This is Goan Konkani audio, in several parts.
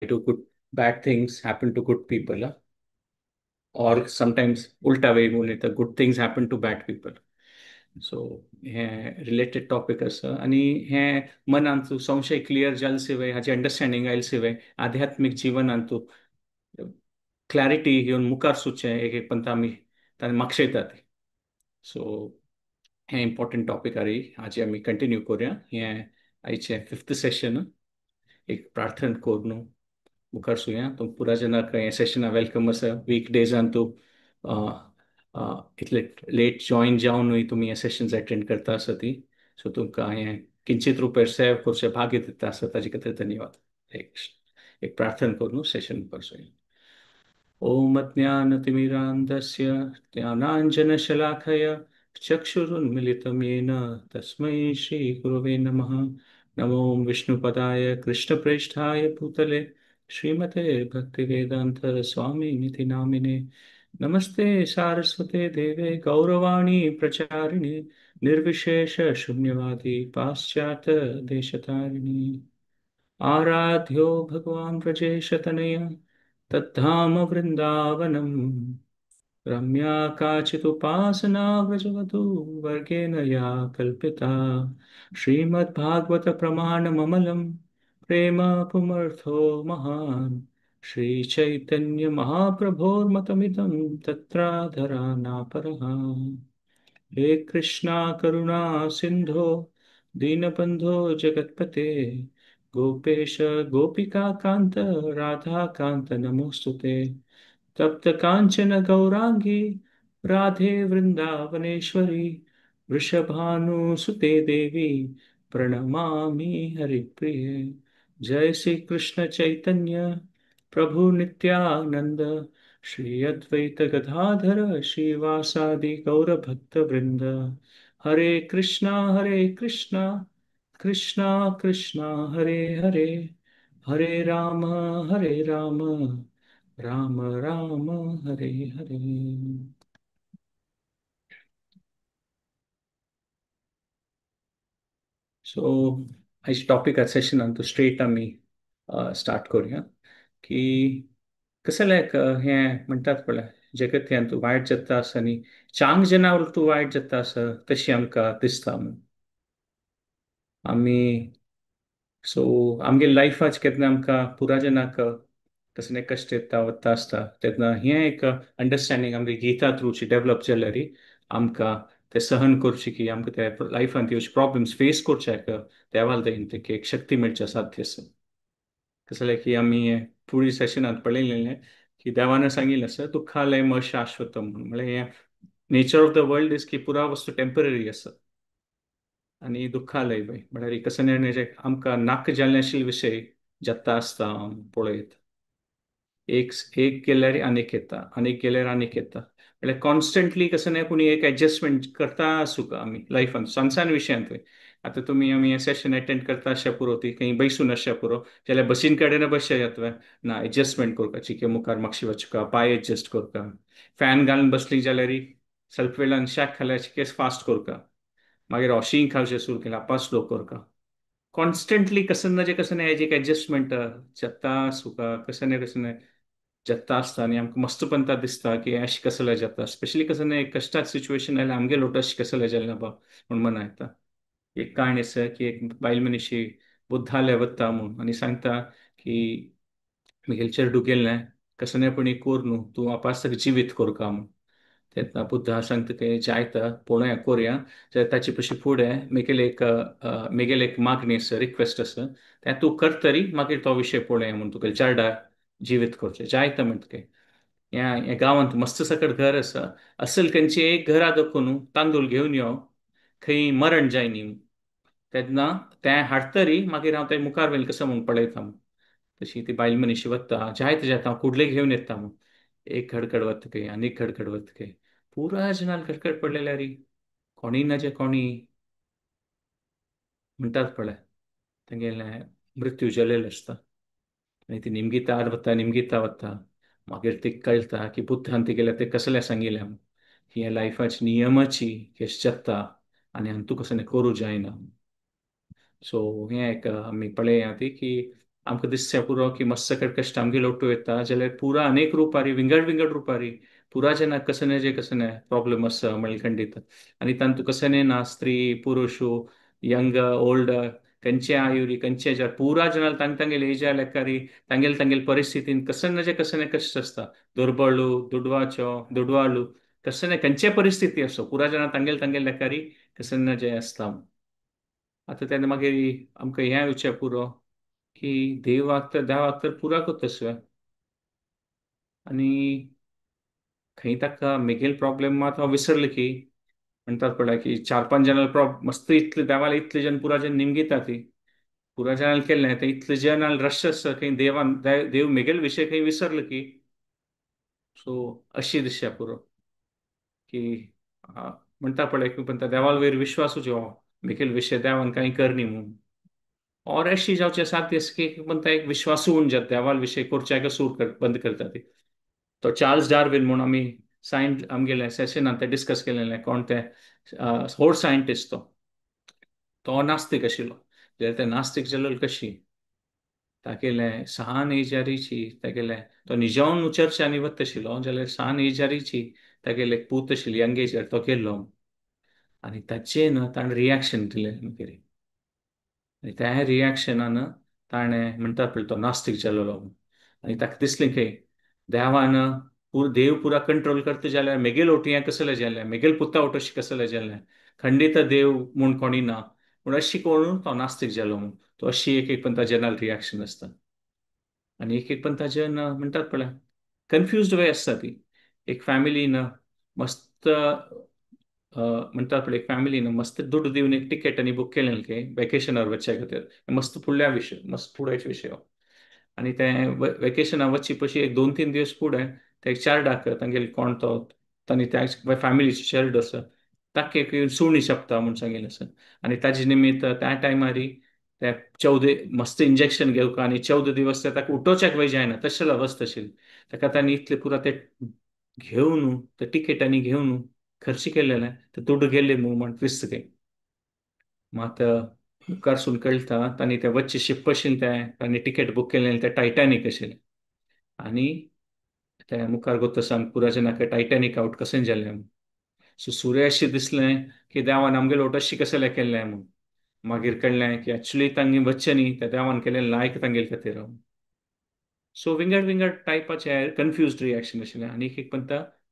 Do good bad things happen to good people, huh? Or sometimes उल्टा वे म्हणून येता, good things happen to bad people. So हें रिलेटेड टॉपीक आसा आनी हें मनांत संशय क्लियर जाल शिवाय, हाची अंडरस्टँडींग आयल शिवाय आध्यात्मीक जिवनांत क्लॅरिटी घेवन मुखार सुचचें एक एक पंत आमी ताणें मागशेतात. सो हें इम्पॉर्टंट टॉपीक आरी, हाजी आमी कंटिन्यू करुया. हें आयचें फिफ्थ सेशन. एक प्रार्थना करून मुखार सुया. तुम पुरा जनाक हें सेशना welcome आसा. वीक डेजान तूं इतले लेट जॉईन जावनूय तुमी हे सेशन्स अटेंड करता आसा ती. सो तुमकां हें किंचित रुपेर सेव करचें भाग्य दिता आसा, ताजे खातीर धन्यवाद. एक एक प्रार्थना करून सेशन मुखार सुया. ओम अज्ञानतिमिरान्धस्य ज्ञानाञ्जनशलाखया चक्षुरुन्मिलितं येन तस्मै श्रीगुरवे नमः. नमो विष्णुपदाय कृष्णप्रेष्ठाय भूतले श्रीमते भक्तिवेदान्त स्वामिनिति नामिने. नमस्ते सारस्वते देवे गौरवाणी प्रचारिणे निर्विशेष शून्यवादी पाश्चात्य देशतारिणे. आराध्यो भगवान व्रजेशतनय तद्धाम वृंदावनम. रम्या काचिदुपासना व्रजवधू वर्गेण या कल्पिता. श्रीमद्भागवत प्रमाणममलं प्रेम पुमर्थो महान. श्री चैतन्य महाप्रभोर्मतमिदं तत्राधरा नापरः. हे कृष्णा करुणा सिंधो दीनबंधो जगत्पते गोपेश गोपिका कांत राधा कांत नमोस्तुते. तप्त कांचन गौरांगी राधे वृंदावनेश्वरी वृषभानुसुते देवी प्रणमामि हरिप्रिये. जय श्री कृष्ण चैतन्य प्रभु नित्यानंद श्री अद्वैत गदाधर श्रीवासादि गौर भक्त वृंद. हरे कृष्णा कृष्णा कृष्णा हरे हरे, हरे राम राम राम हरे हरे. सो आयज टॉपिक सेशनान तूं स्ट्रेट आमी स्टार्ट करुया की कसं लायक हें म्हणटात पळय जगत हें तूं वायट जाता आसा आनी चांग जनावर तूं वायट जाता आसा तशी आमकां दिसता म्हणून आमी. सो आमगे लायफाच केन्ना आमकां पुरा जनाक कसले कश्ट येता वता आसता तेन्ना हें एक अंडरस्टँडींग आमगे गीता थ्रूची डेवलप जाल्यार आमकां ते सहन करची की आमकां ते लायफांत येवचे प्रॉब्लम्स फेस करच्याक देवाल दयेन तेका एक शक्ती मेळच्या साध्य आसा. कसलें की आमी फुडल्या सेशनांत पळयलें की देवान सांगिल्लें आसा दुःखालय म शाश्वतम म्हणून. म्हळ्यार हें nature of the world is की पुरा वस्तू टेंपररी आसा आनी दुःखालय बाय म्हळ्यार कसं निर्णय आमकां नाका जाल्लें आशिल्ले विशय जाता आसता पळयत. एक एक गेल्यार आनीक येता, आनीक गेल्यार आनीक येता, म्हळ्यार कॉन्स्टंटली कसं न्हय कोणी एक एडजस्टमेंट करता आसूं आमी लायफान सान सान विशयांत. आतां तुमी आमी हें सेशन एटेंड करता आसच्या पुरो ती खंय बैसून आसच्या पुरो जाल्यार बसीन कडेन बसचे जाता ना, एडजस्टमेंट करपाची की मुखार मातशी वचका, पांय एडजस्ट करता, फॅन घालून बसली जाल्यार सल्प वेळान शाक खाल्यार केस फास्ट करता, मागीर वॉशींग खावचें सुरू केलें आपा स्लो करता. कॉन्स्टंटली कसं ना जे कसं न्हय एक एडजस्टमेंट जाता आसूं कसं न्हय कसं न्हय जाता आसता आनी आमकां मस्तपणता दिसता की अशें कसलें जाता. स्पेशली कसं न्हय कश्टाक सिच्युएशन आयल्यार आमगे लोट अशें कसलें जालें ना बा म्हूण मना येता. एक काणी आसा की एक बायल मनीशी बुद्धाले वता म्हूण आनी सांगता की म्हगेलें चेडूं गेल्लें कसं न्हय पूण कोर न्हू तूं आपासक जिवीत करका म्हूण. तेन्ना बुद्धा सांगता की जायता पळोवया कोरया जाल्यार ताचे पशी फुडें म्हगेले एक मागणी आसा, रिक्वेस्ट आसा, तें तूं करतरी मागीर तो विशय पळोवया म्हूण तुका चेडा जिवीत करचें जायता म्हणटा. ह्या ह्या गांवांत मस्त सकट घर आसा, असल खंयचें एक घरा दाखोवन तांदूळ घेवन यो खंय मरण जाय न्ही तेन्ना तें हाडटरी मागीर हांव तें मुखार वयलें कसो म्हूण पळयता म्हूण. तशी ती बायल मनीशी वता जायते जाता हांव कुडले घेवन येता म्हूण. एक घडघड वता खंय आनीक घडघड वता खंय पुरा जनाल घडघड पडलेले री कोणी ना जे कोणी म्हणटात पळय तेंगेलें मृत्यू जालेलो आसता आनी ती निमगिता वता निमगिता वता मागीर ती कळटा की बुद्धान तिगेलें तें कसलें सांगिल्लें की ह्या लायफाची नियमाची केश जाता आनी हांगा तूं कसलें करूं जायना. सो हें एक आमी पळया ती की आमकां दिसचें पुरो की मस्त सकट कश्ट आमगे लोटू येता जाल्यार पुरा अनेक रुपारी विंगड विंगड रुपारी पुरा जना कसने जे कसने प्रॉब्लम आसा म्हणल्यार खंडीत. आनी तांतू कसने ना स्त्री पुरुष यंग ओल्ड कंचे आयुरी कंचे जार पुरा जनाल तांग तांगेले एजा लेकारी तांगेल तांगेल परिस्थितीन कसने जे कसने कश्ट आसता दुर्बळू दुडवाचो दुडवाळू कसने कंचे परिस्थिती असो पुरा जना तांगेल तांगेल लेकारी कसने जे आसता. आतां तेन्ना मागीर आमकां हें येवचें पुरो की देवाक तर देवाक तर पुराकूच तसो आनी खंय ताका मेगेल प्रॉब्लेम मात हांव विसरलें की म्हणटात पळय की चार पांच जाणां प्रॉब मस्त इतले देवाला इतले जण पुरा जण निमगिता ती पुरा जाणां केलें ते इतले जण रश आसा खंय देवान देव मेगेल विशय खंय विसरलो की सो अशी दिशा पुरो की म्हणटा पळय की पण त्या देवाल वयर विश्वासूच हो मेगेल विशय देवान कांय करनी म्हणून. और अशी जावचे साथ की म्हणटा एक विश्वासू होऊन जाता देवाल विशय करच्याक सूर बंद करता ती. तो चार्ल्स डार्विन म्हणून आमी सायन्स आमगेले सेशनान ते डिस्कस केलेले कोण ते व्हड सायंटिस्ट तो तो नास्तीक आशिल्लो. जाल्यार ते नास्तीक जाल्लो कशी तागेले सान एजारीची तागेले तो निजावन चर्चांनी वता आशिल्लो जाल्यार सान एजारीची तागेले एक पूत आशिल्ली यंग एजार तो गेल्लो आनी ताचेर न्हू ताणें रिएक्शन दिलें मागीर आनी त्या रिएक्शनान ताणें म्हणटा पळय तो नास्तीक जाल्लो आनी ताका दिसलें की देवान देव पुरा कंट्रोल करता जाल्यार मेगेल ओटयां कसलें जालें मेगेल पुता ओटोशी कसलें जालें खंडीत देव म्हूण कोणी ना पूण अशी करून तो नास्तीक जालो म्हूण. तो अशी एक एक पण जनरल रिएक्शन आसता आनी एक एक पण ताजें म्हणटात पळय कन्फ्युज्ड वे आसता ती. एक फॅमिलीन मस्त म्हणटात पळय एक फॅमिलीन मस्त दुड्ड दिवन एक टिकेट आनी बूक केलें की वेकेशनार वचच्या खातीर मस्त फुडल्या विशय मस्त फुडें विशय आनी तें वेकेशनार वचची पशी एक दोन तीन दीस फुडें ते एक चार्डाक तांगेले कोण तो तांणी त्या फॅमिलीचे चेर्ड आसा ताका एक सुणी शकता म्हूण सांगिल्लें आसा आनी ताजे निमित्त त्या टायमारी ते 14 मस्त इंजेक्शन घेवका आनी 14 दिवस ते ताका उठोवच्याक वय जायना तशें अवस्था आशिल्ली ताका तांणी इतले पुरा ते घेवन ते टिकेटांनी घेवन खर्च केलेले ते दुड्ड गेल्ले म्हूण दिसता काय मात मुखारसून कळटा तांणी ते वच्चे शिप आशिल्लें तें तांणी टिकेट बूक केलेलें तें टायटॅनीक आशिल्लें आनी ते मुखार गोत सांग पुरा जनाक टायटॅनीक आवट कशें जालें. सो सूर्य अशें दिसलें की देवान आमगेले ओट अशें कसलें केल्लें म्हूण मागीर कळ्ळें की एक्चुली तांगे वच्चें न्ही त्या देवान केलें लायक तांगेले खातीर. सो विंगड विंगड टायपाचे कन्फ्युज्ड रिएक्शन आशिल्लें आनी एक एक पण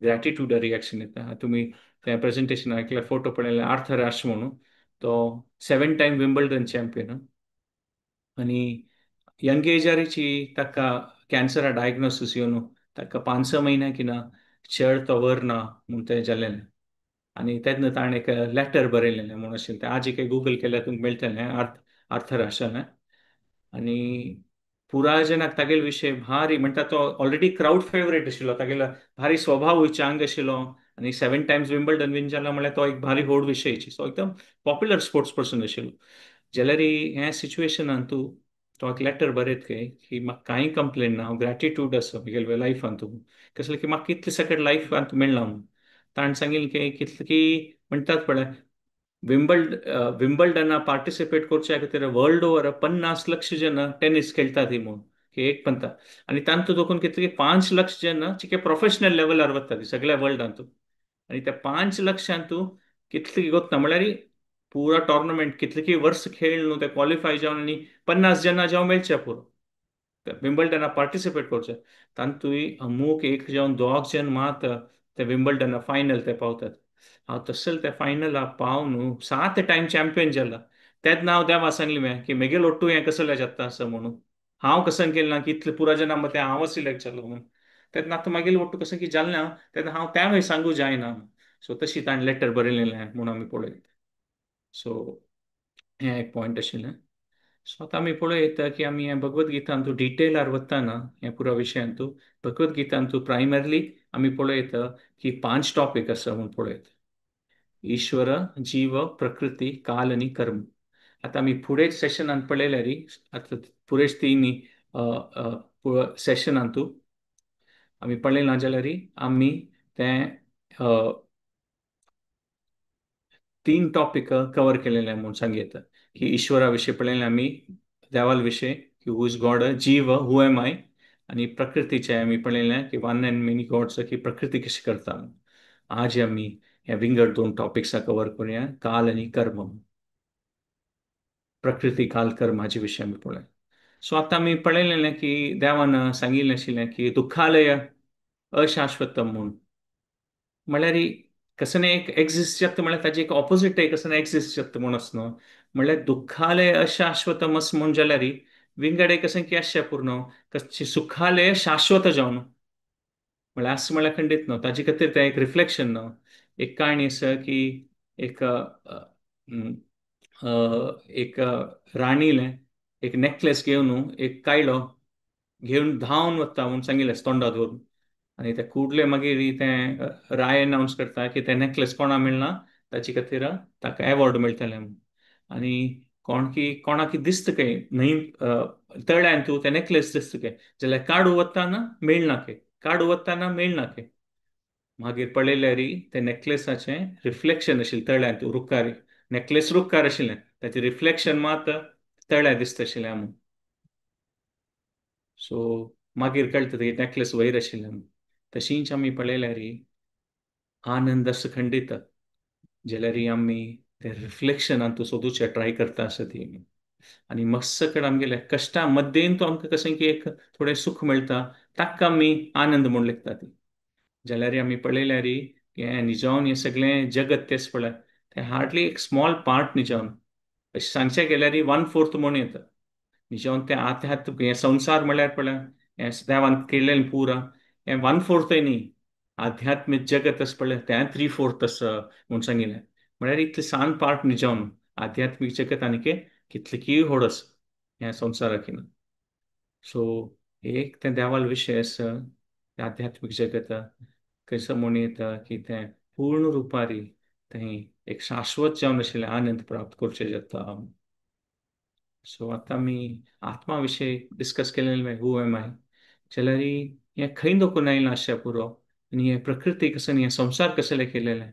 ग्रॅटिट्यूड रिएक्शन येता. तुमी तें प्रेजेंटेशन ऐकलें फोटो पळयलें आर्थर ॲश म्हणून तो 7 टायम विम्बल्डन चॅम्पियन आनी यंग एजारीची ताका कॅन्सरा डायग्नोसीस येवन ताका 5-6 म्हयन्या की ना चड तो वर ना म्हूण तें जालें आनी तेन्ना ताणें एक लेटर बरयलेलें म्हूण आशिल्लें तें आज एक गुगल केल्यार तुमकां मेळटलें आर्थर ॲशालें. आनी पुरा जनाक तागेले विशय भारी म्हणटा तो ऑलरेडी क्रावड फेवरेट आशिल्लो तागेलो भारी स्वभावूय चांग आशिल्लो आनी 7 टायम्स विम्बल्डन विन जाला म्हणल्यार तो एक भारी व्हड विशयची सो एकदम पॉप्युलर स्पोर्ट्स पर्सन आशिल्लो. जाल्यार ह्या सिच्युएशनान तूं तो एक लेटर बरयत काय की म्हाका कांय कंप्लेन ना हांव ग्रॅटिट्यूड आसा म्हगेले लायफान तूं कसलें की म्हाका कितलें सकट लायफान तूं मेळ्ळा म्हूण ताणें सांगिल्लें की कितलें की म्हणटात पळय विम्बल्डना पार्टिसिपेट करच्या खातीर वर्ल्ड ओवर 50 लक्ष जन टेनीस खेळटात ही म्हूण की एक पंता आनी तांतू दोकून कितले की 5 लक्ष जन चिके प्रोफेशनल लेवलार वता ती सगळ्या वर्ल्डांतू आनी त्या 5 लक्षांतू कितले गोतना म्हणल्यार पुरा टोर्नामेंट कितले की वर्स खेळ न्हू ते क्वॉलिफाय जावन आनी 50 जाणां जावन मेळचे पुरो विम्बल्डना पार्टिसिपेट करचे तांतूय अमूक एक जावन 2 जण मात ते विम्बल्डना फायनल ते पावतात. हांव तसले त्या फायनला पाव न्हू 7 टायम चॅम्पियन जाला तेन्ना हांव देवा सांगलें हांवें की मेगेल ओट्टू हें कसलें जाता आसा म्हणून हांव कसं केलें ना की इतले पुरा जाणां मदें हांव सिलेक्ट जालो म्हणून तेन्ना आतां मागीर ओट्टू कसं की जालें ना तेन्ना हांव त्या वेळार सांगू जायना. सो तशी ताणें लेटर बरयलेलें म्हणून आमी पळयत. सो हें एक पॉयंट आशिल्लें. सो आतां आमी पळयता की आमी हें भगवद गीतांतू डिटेलार वतना ह्या पुरा विशयांतू भगवद गीतांतू प्रायमरली आमी पळयता की 5 टॉपीक आसा म्हूण पळयता. ईश्वर, जीव, प्रकृती, काल आनी कर्म. आतां आमी फुडें सेशनान पळयल्यार आतां फुडें 3 सेशनांतू आमी पळयलें ना जाल्यार आमी तें 3 टॉपीक कवर केलेले म्हूण सांगता की ईश्वरा विशीं पळयलें आमी, देवाल विशीं की who is God, जीव हू एम I, आनी प्रकृतीचें आमी पळयलें की वन अँड मेनी गॉड्स की प्रकृती कशी करता. आज आमी ह्या विंगड दोन टॉपिक्सा कवर करुया, काल आनी कर्म. प्रकृती काल कर्म हाचे विशीं आमी पळोवया. सो आतां आमी पळयलें की देवान सांगिल्लें आशिल्लें की दुख्खालय अशाश्वतम म्हूण, म्हणल्यार कसं एक एक्झिस्ट जाता म्हळ्यार ताजें एक ऑपोजीट एक कसं एक्झिस्ट जाता म्हूण आसना, म्हणल्यार दुख्खालय अशाश्वतम अस म्हूण जाल्यार विंगड एक कसं की आसचें पूर्ण कशें सुखालय शाश्वत जावन म्हळ्यार आस म्हळ्यार खंडीत न्हू, ताजे खातीर तें एक रिफ्लेक्शन न्हू. एक काणी आसा की एक एक राणीलें एक नेकलेस घेवन एक कायलो घेवन धांवन वता म्हूण सांगिल्लें तोंडा दवरून, आनी ते कुडले मागीर तें राय अनावन्स करता की तें नेकलेस कोणा मेळना ताचे खातीर ताका एवॉर्ड मेळटलें म्हूण. आनी कोण की कोणाक दिसता काय न्हंय तळ्यान तूं तें नेकलेस दिसता काय जाल्यार काडू वतना मेळना काय, काडू वतना मेळना काय. मागीर पळयल्यार तें नेकलेसाचें रिफ्लेक्शन आशिल्लें तळ्यांत रुखार, नेकलेस रुखार आशिल्लें ताचें रिफ्लेक्शन मात तळ्या दिसता आशिल्लें म्हूण. सो मागीर कळटा तें नेकलेस वयर आशिल्लें म्हूण. तशींच आमी पळयल्यार आनंद आसा खंडीत जाल्यार आमी तें रिफ्लेक्शनान तूं सोदूचें ट्राय करता आसा ती. आनी मस्त कडेन आमगेल्या कश्टां मद्देन तो आमकां कशें की एक थोडें सूख मेळटा ताका आमी आनंद म्हूण लेखता ती. जाल्यार आमी पळयल्यार हें निजावन हें सगळें जगत तेच पळय तें हार्डली एक स्मॉल पार्ट निजावन अशें सांगचें गेल्यार 1/4 म्हूण येता निजावन तें आध्यात्म हें संवसार म्हळ्यार पळय हें देवान केल्लें पुरा हें 1/4 न्ही, आध्यात्मीक जगत आसा पळय तें 3/4 आसा म्हूण सांगिल्लें. म्हळ्यार इतलें सान पार्ट निजावन आध्यात्मीक जगत आनीक कितलें व्हड आसा ह्या संवसाराक. सो एक तें देवाल विशय आसा आध्यात्मीक जगत कसो म्हूण येता की तें पूर्ण रुपारी थंय एक शाश्वत जावन आशिल्लें आनंद प्राप्त करचें जाता. सो आतां आमी आत्मा विशय डिस्कस केलें हू एम I, जाल्यार हें खंय दखून आयलां आसचें पुरो आनी हें प्रकृती कसो हें संवसार कसलें केलेलें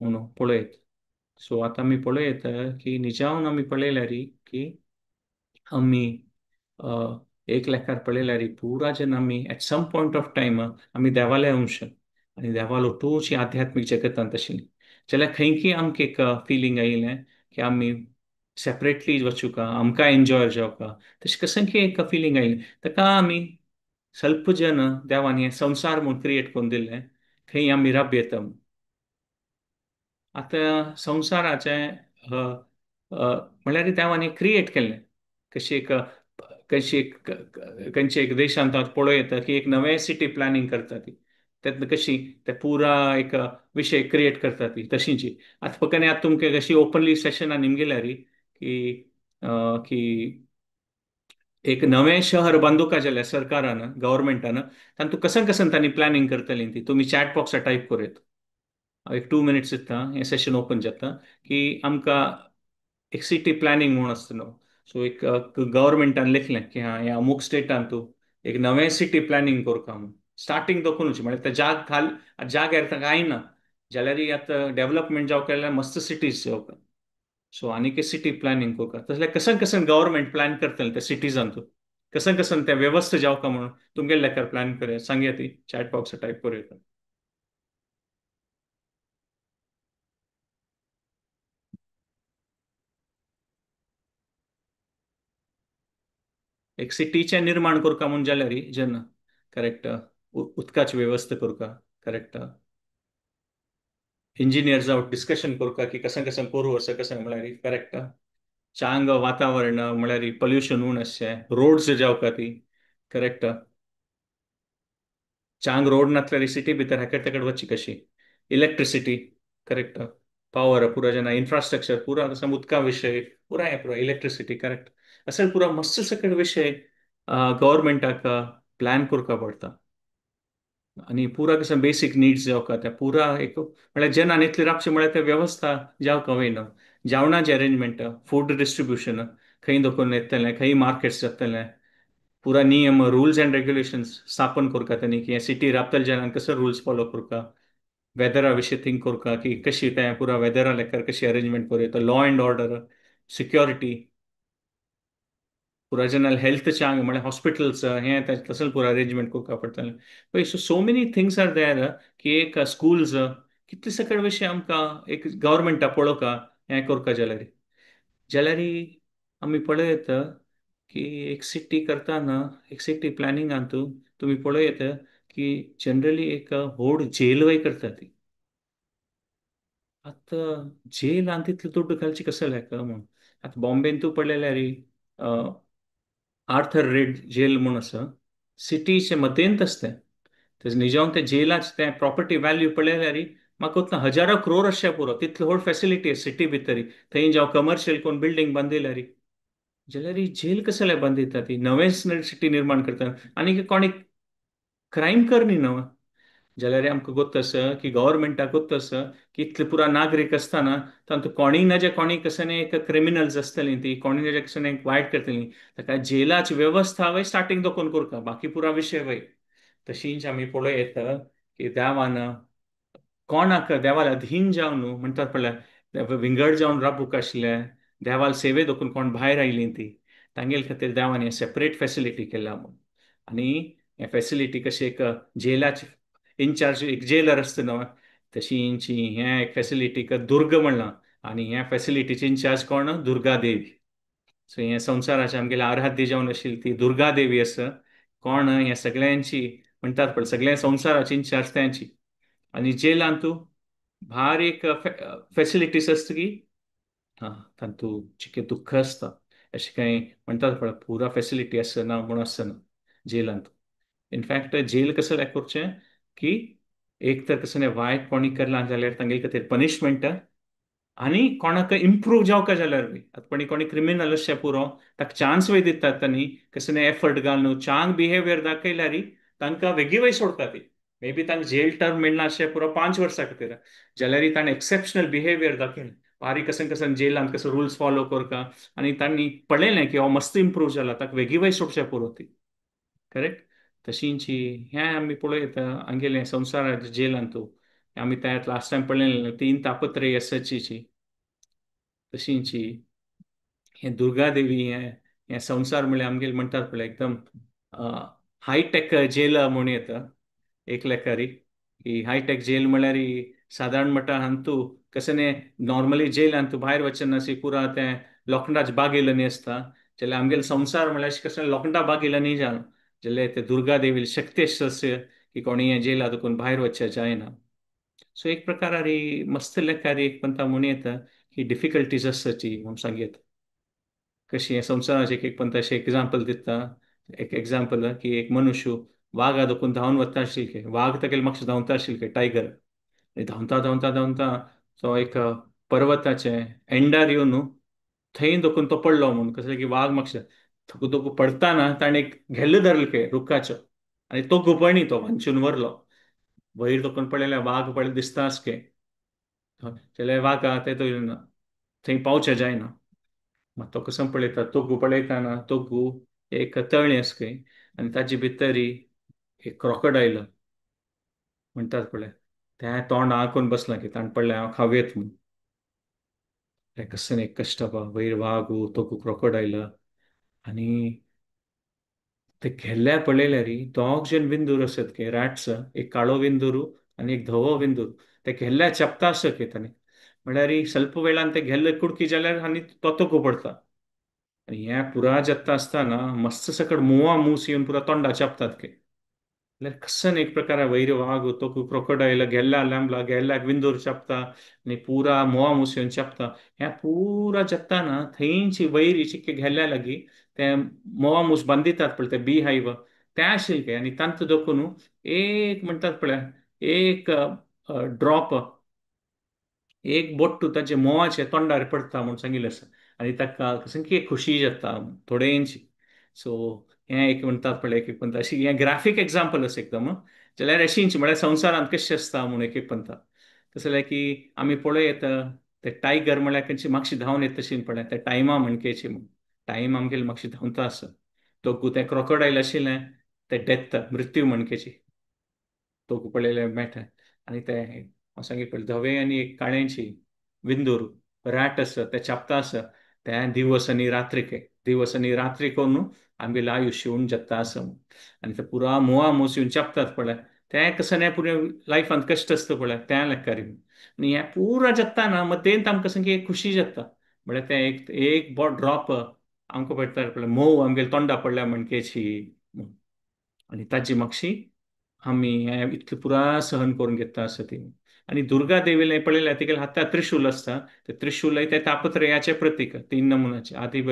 म्हणून पळयत. सो आतां आमी पळयत की निजावन आमी पळयल्यार की आमी एक लेखार पळयल्यार पुरा जेन्ना आमी at some point of time आमी देवाले अंश आनी देवालो टूची आध्यात्मीक जगतांत आशिल्ली जाल्यार खंय की आमकां एक फिलींग आयिल्लें की आमी सेपरेटली वचूका, आमकां एन्जॉय जावका, तशें कसं की एक फिलींग आयिल्लें. ताका आमी स्वल्प जन देवान हें संवसार म्हूण क्रिएट करून दिल्लें थंय आमी राब येता. आतां संवसाराचें म्हणल्यार देवान हें क्रिएट केल्लें कशी एक कशी एक खंयचे एक देशांत पळोवं येता की एक नवें सिटी प्लॅनिंग करता ती तेन्ना कशी ते पुरा एक विशय क्रिएट करता ती तशीची. आतां फक्त आतां तुमकां कशी ओपनली सेशनान निमगेल्यार की की एक नवें शहर बांदुका जाल्यार सरकारान गव्हर्मेंटान तांतू कसन कसन तांणी प्लॅनिंग करतली ती तुमी चॅट बॉक्सार टायप करूं येता. एक 2 मिनट्स दिता हें सेशन ओपन जाता की आमकां एक सिटी प्लॅनिंग म्हूण आसता न्हू. सो एक गव्हर्मेंटान लेखलें की हां ह्या अमूक स्टेटान तूं एक नवें सिटी प्लॅनिंग करता म्हूण स्टार्टींग दखूनच म्हळ्यार ते जाग खाल जाग्यार कांय ना जाल्यार आतां डेवलपमेंट जावंक जाल्यार मस्त सिटीज जावंक. सो आनीक सिटी प्लॅनिंग करता तसलें कसन कसन गव्हर्मेंट प्लॅन करतलें त्या सिटीजान तूं कसन कसन तें वेवस्था जावका म्हणून तुमगेले लेखार प्लॅन करया सांगया ती चॅट बॉक्सार टायप करूं येता. एक सिटीचें निर्माण करता म्हूण जाल्यार जेन्ना करेक्ट उदकाची वेवस्था करता करेक्ट इंजिनियर जावं डिस्कशन करता की कशें कशें करूं अशें कशें म्हळ्यार करेक्ट चांग वातावरण म्हळ्यार पोल्युशन उण आसचें रोड्स जावका ती करेक्ट चांग रोड नासल्यार सिटी भितर हेकड तेकड वचची कशी इलेक्ट्रिसिटी करेक्ट पावर पुरा जेन्ना इन्फ्रास्ट्रक्चर पुरा कशें उदका विशय पुरा हें पुरा इलेक्ट्रिसिटी करेक्ट अशें पुरा मस्त सकट विशय गव्हर्मेंटाक प्लॅन करपा पडटा. आनी पुरा कशें बेसीक निड्स जावका त्या पुरा एक म्हळ्यार जेन्ना इतली राबचें म्हळ्यार ते वेवस्था जावका वयना जेवणाचें अरेंजमेंट फूड डिस्ट्रिब्युशन खंय दखून येतलें खंय मार्केट्स जातलें पुरा नियम रुल्स एंड रेग्युलेशन्स स्थापन करता तेणी की सिटी राबतले जेन्ना कसो रुल्स फॉलो करता वेदरा विशीं थिंक करता की कशी तें पुरा वेदरा लेखार कशी अरेंजमेंट करूं येता लॉ एंड ऑर्डर सिक्योरिटी. पुरा जनरल हेल्थच्या आंग म्हळ्यार हॉस्पिटल्स हें तसलें पुरा अरेंजमेंट करपा पडटलें. पळय, so so many things are there की एक स्कुल्स कितले सकळ विशय आमकां एक गव्हर्मेंटा पळोवका हें करपा जाल्यार जाल्यार आमी पळयत की एक सिटी करतना एक सिटी प्लॅनिंगांतू तुमी पळयत की जनरली एक व्हड जेलवय करता ती. आतां जेलान तितले दुड्ड घालचे कसो लेख म्हूण आतां बॉम्बेन तूं पळयल्यार आर्थर रेड जेल म्हूण आसा, सिटीचे मध्यंत आसता तें. निजाम ते जेलाच तें प्रॉपर्टी व्हॅल्यू पळयल्यार म्हाका वतना हजारो क्रोर अशें पुरो, तितली व्हड फेसिलिटी आसा सिटी भितर. थंय जावं कमर्शियल कोण बिल्डींग बांदिल्यार जाल्यार ही जेल कसले बांदिता ती नवेंच सिटी निर्माण करता आनी कोणी क्रायम करनी न्हू. जाल्यार आमकां गोत्त आसा की गव्हर्मेंटाक गोत्त आसा की इतले पुरा नागरीक आसतना तातूंत कोणीय ना जे कोणी कसले एक क्रिमिनल्स आसतलीं ती कोणी ना जे कसले एक वायट करतलीं, ताका जेलाची वेवस्था वय स्टार्टींग दोकोन करता, बाकी पुरा विशय वय. तशींच आमी पळोवं येता की देवान कोणाक देवाल अधीन जावन न्हू म्हणटात पळय विंगड जावन राबूक आशिल्ले देवाल सेवे दोकून कोण भायर आयलीं ती तांगेले खातीर देवान हें सेपरेट फेसिलिटी केल्या म्हूण. आनी हें फेसिलिटी कशी एक जेलाची इनचार्ज एक जेलर आसता न्हू तशींची हें एक फेसिलिटीक दुर्ग म्हणलां आनी ह्या फेसिलिटीची इनचार्ज कोण, दुर्गा देवी. सो हें संवसाराचे आमगेले आराध्य जावन आशिल्ली ती दुर्गा देवी आसा. कोण ह्या सगळ्यांची म्हणटात पळय सगळ्या संवसाराची इनचार्ज त्यांची. आनी जेलांत तूं भार एक फेसिलिटीज आसता की हां तातूंत चिके दुख्ख आसता अशें कांय म्हणटात पळय पुरा फेसिलिटी आसना म्हूण आसना जेलांत. इनफॅक्ट जेल कसं लायक करचें की एक तर कसं वायट कोणी करला जाल्यार तांगेले खातीर पनिशमेंट आनी कोणाक इम्प्रूव जावका जाल्यार बी आतां कोणी कोणी क्रिमिनल अशें पुरो ताका चान्स वय दितात तांणी कसं एफर्ट घालून चांग बिहेवियर दाखयल्यार तांकां वेगळी वय सोडटा ती. मे बी तांकां जेल टर्म मेळना अशें पुरो 5 वर्सां खातीर जाल्यार ताणें एक्सेप्शनल बिहेवियर दाखयलें बारीक कशें कशें जेलांत कसो रुल्स फॉलो करता आनी तांणी पळयलें की हो मस्त इम्प्रूव जाला ताका वेगळी वय सोडचें पुरो ती. करेक्ट. तशींची हें आमी पळयता आमगेलें संवसाराच्या जेलांत आमी त्या लास्ट टायम पळयलें 3 तापत्रय आसाची तशींची हें दुर्गादेवी हें हें संवसार म्हणल्यार आमगेले म्हणटात पळय एकदम हायटेक जेल म्हूण येता एक लेखारी की हायटेक जेल म्हणल्यार सादारण म्हणटा हांतू कशें न्ही नॉर्मली जेलांत भायर वचनासी पुरा तें लोखंडाच बागेल्यानी आसता जाल्यार आमगेले संवसार म्हणल्यार अशें कशें लोखंडा बागेल्यानी जावन जाल्यार ते दुर्गादेवी शक्ती आसता की कोणी हें जेला दुखून भायर वचचें जायना. सो एक प्रकारारी मस्त लेखारी एक पंता म्हूण येता की डिफिकल्टीज आसताची म्हूण सांगयत कशी हें संवसाराचें एक एक पंता अशें एग्जाम्पल दिता. एक एग्जाम्पल की एक मनुष्य वागा दोकून धांवन वता आशिल्ले, वाग तागेले मातशें धांवता आशिल्ले टायगर, आनी धांवता धांवता धांवता तो एक पर्वताचे एंडार येवन थंय दोकून तो पडलो म्हूण कसलें की वाग मातशें दोकून पडटाना ताणें एक घेल्ल धरलें के रुखाचो आनी तो गुपणी तो वांचून व्हरलो. वयर दोकून पळयल्यार वाग पळय दिसता आसके जाल्यार वागा ते तो थंय पावचें जायना. मात तो कसो पळयता तोगू पळयताना तोगू एक तळें आसके आनी ताजे भितरी एक क्रॉकोडायल म्हणटात पळय तें तोंड आंखून बसलां की ताणें पळयलें हांव खावयत म्हूण. तें कसलें एक कश्ट वयर वाग तोगू क्रॉकोडायल आनी ते घेल्ल्या पळयल्यार दोग जण विंदूर आसत की रॅट्स, एक काळो विंदूर आनी एक धवो विंदूर, ते घेल्ल्या चेपता आसत की ताणें म्हणल्यार स्वल्प वेळान ते घेल्ले कुडकी जाल्यार आनी तो तोगू पडटा. आनी हें पुरा जाता आसतना मस्त सकट मुवा मूस येवन पुरा तोंडा चेपतात की म्हणल्यार कसन एक प्रकार वयर वाग तो क्रोकोडायल गेल्ल्या लांबला गेल्ल्याक विंदूर चेपता आनी पुरा मोवा मूस येवन चेपता. हें पुरा जाताना थंयची वयर चिक्के घेल्ल्या लागीं ते मोवा मूस बांदितात पळय ते बी हायव ते आशिल्ले आनी तांतू दोकून एक म्हणटात पळय एक ड्रॉप एक बोट्टू ताजे मोवाचे तोंडार पडटा म्हूण सांगिल्लें आसा आनी ताका कसं की खुशी जाता थोडेंशी. सो हें एक म्हणटात पळय एक एक पंता अशी हें ग्राफीक एग्जाम्पल आसा एकदम जाल्यार अशींच म्हळ्यार संवसारांत कशें आसता म्हूण एक एक पंता तशें की आमी पळय येता ते टायगर म्हळ्यार खंयची मातशी धांवन येता तशी पळय ते टायमा म्हणकेची म्हूण टायम आमगेले मातशी धांवता आसा तो तें क्रोकोडायल आशिल्लें ते डेथ मृत्यू म्हणकेची तो पळयलें मेळटा आनी ते हांव सांगी पळय धवे आनी एक काळ्यांची विंदूर रॅट आसा ते चापता आसा ते दिवस आनी रात्रिके दिवस आनी रात्री करून आमगेलें आयुश्य उण जाता आसा. आनी ते पुरा मोआ मोस येवन चेपतात पळय तें कसं नाही पुरे लायफांत कश्ट आसता पळय त्या लेखार. आनी हें पुरा जाता ना मदेंत आमकां सामकी एक खुशी जाता म्हळ्यार तें एक एक बोट ड्रॉप आमकां पडटा पळय मोव आमगेले तोंडा पडल्या म्हणकेची. आनी ताजी मातशी आमी हें इतलें पुरा सहन करून घेता आसा ती. आनी दुर्गा देवीले पळयल्यार तिगेल्या हातांत त्रिशूल आसता, ते त्रिशूलय ते तापत्रयाचें प्रतीक, तीन नमुन्याचे, आदी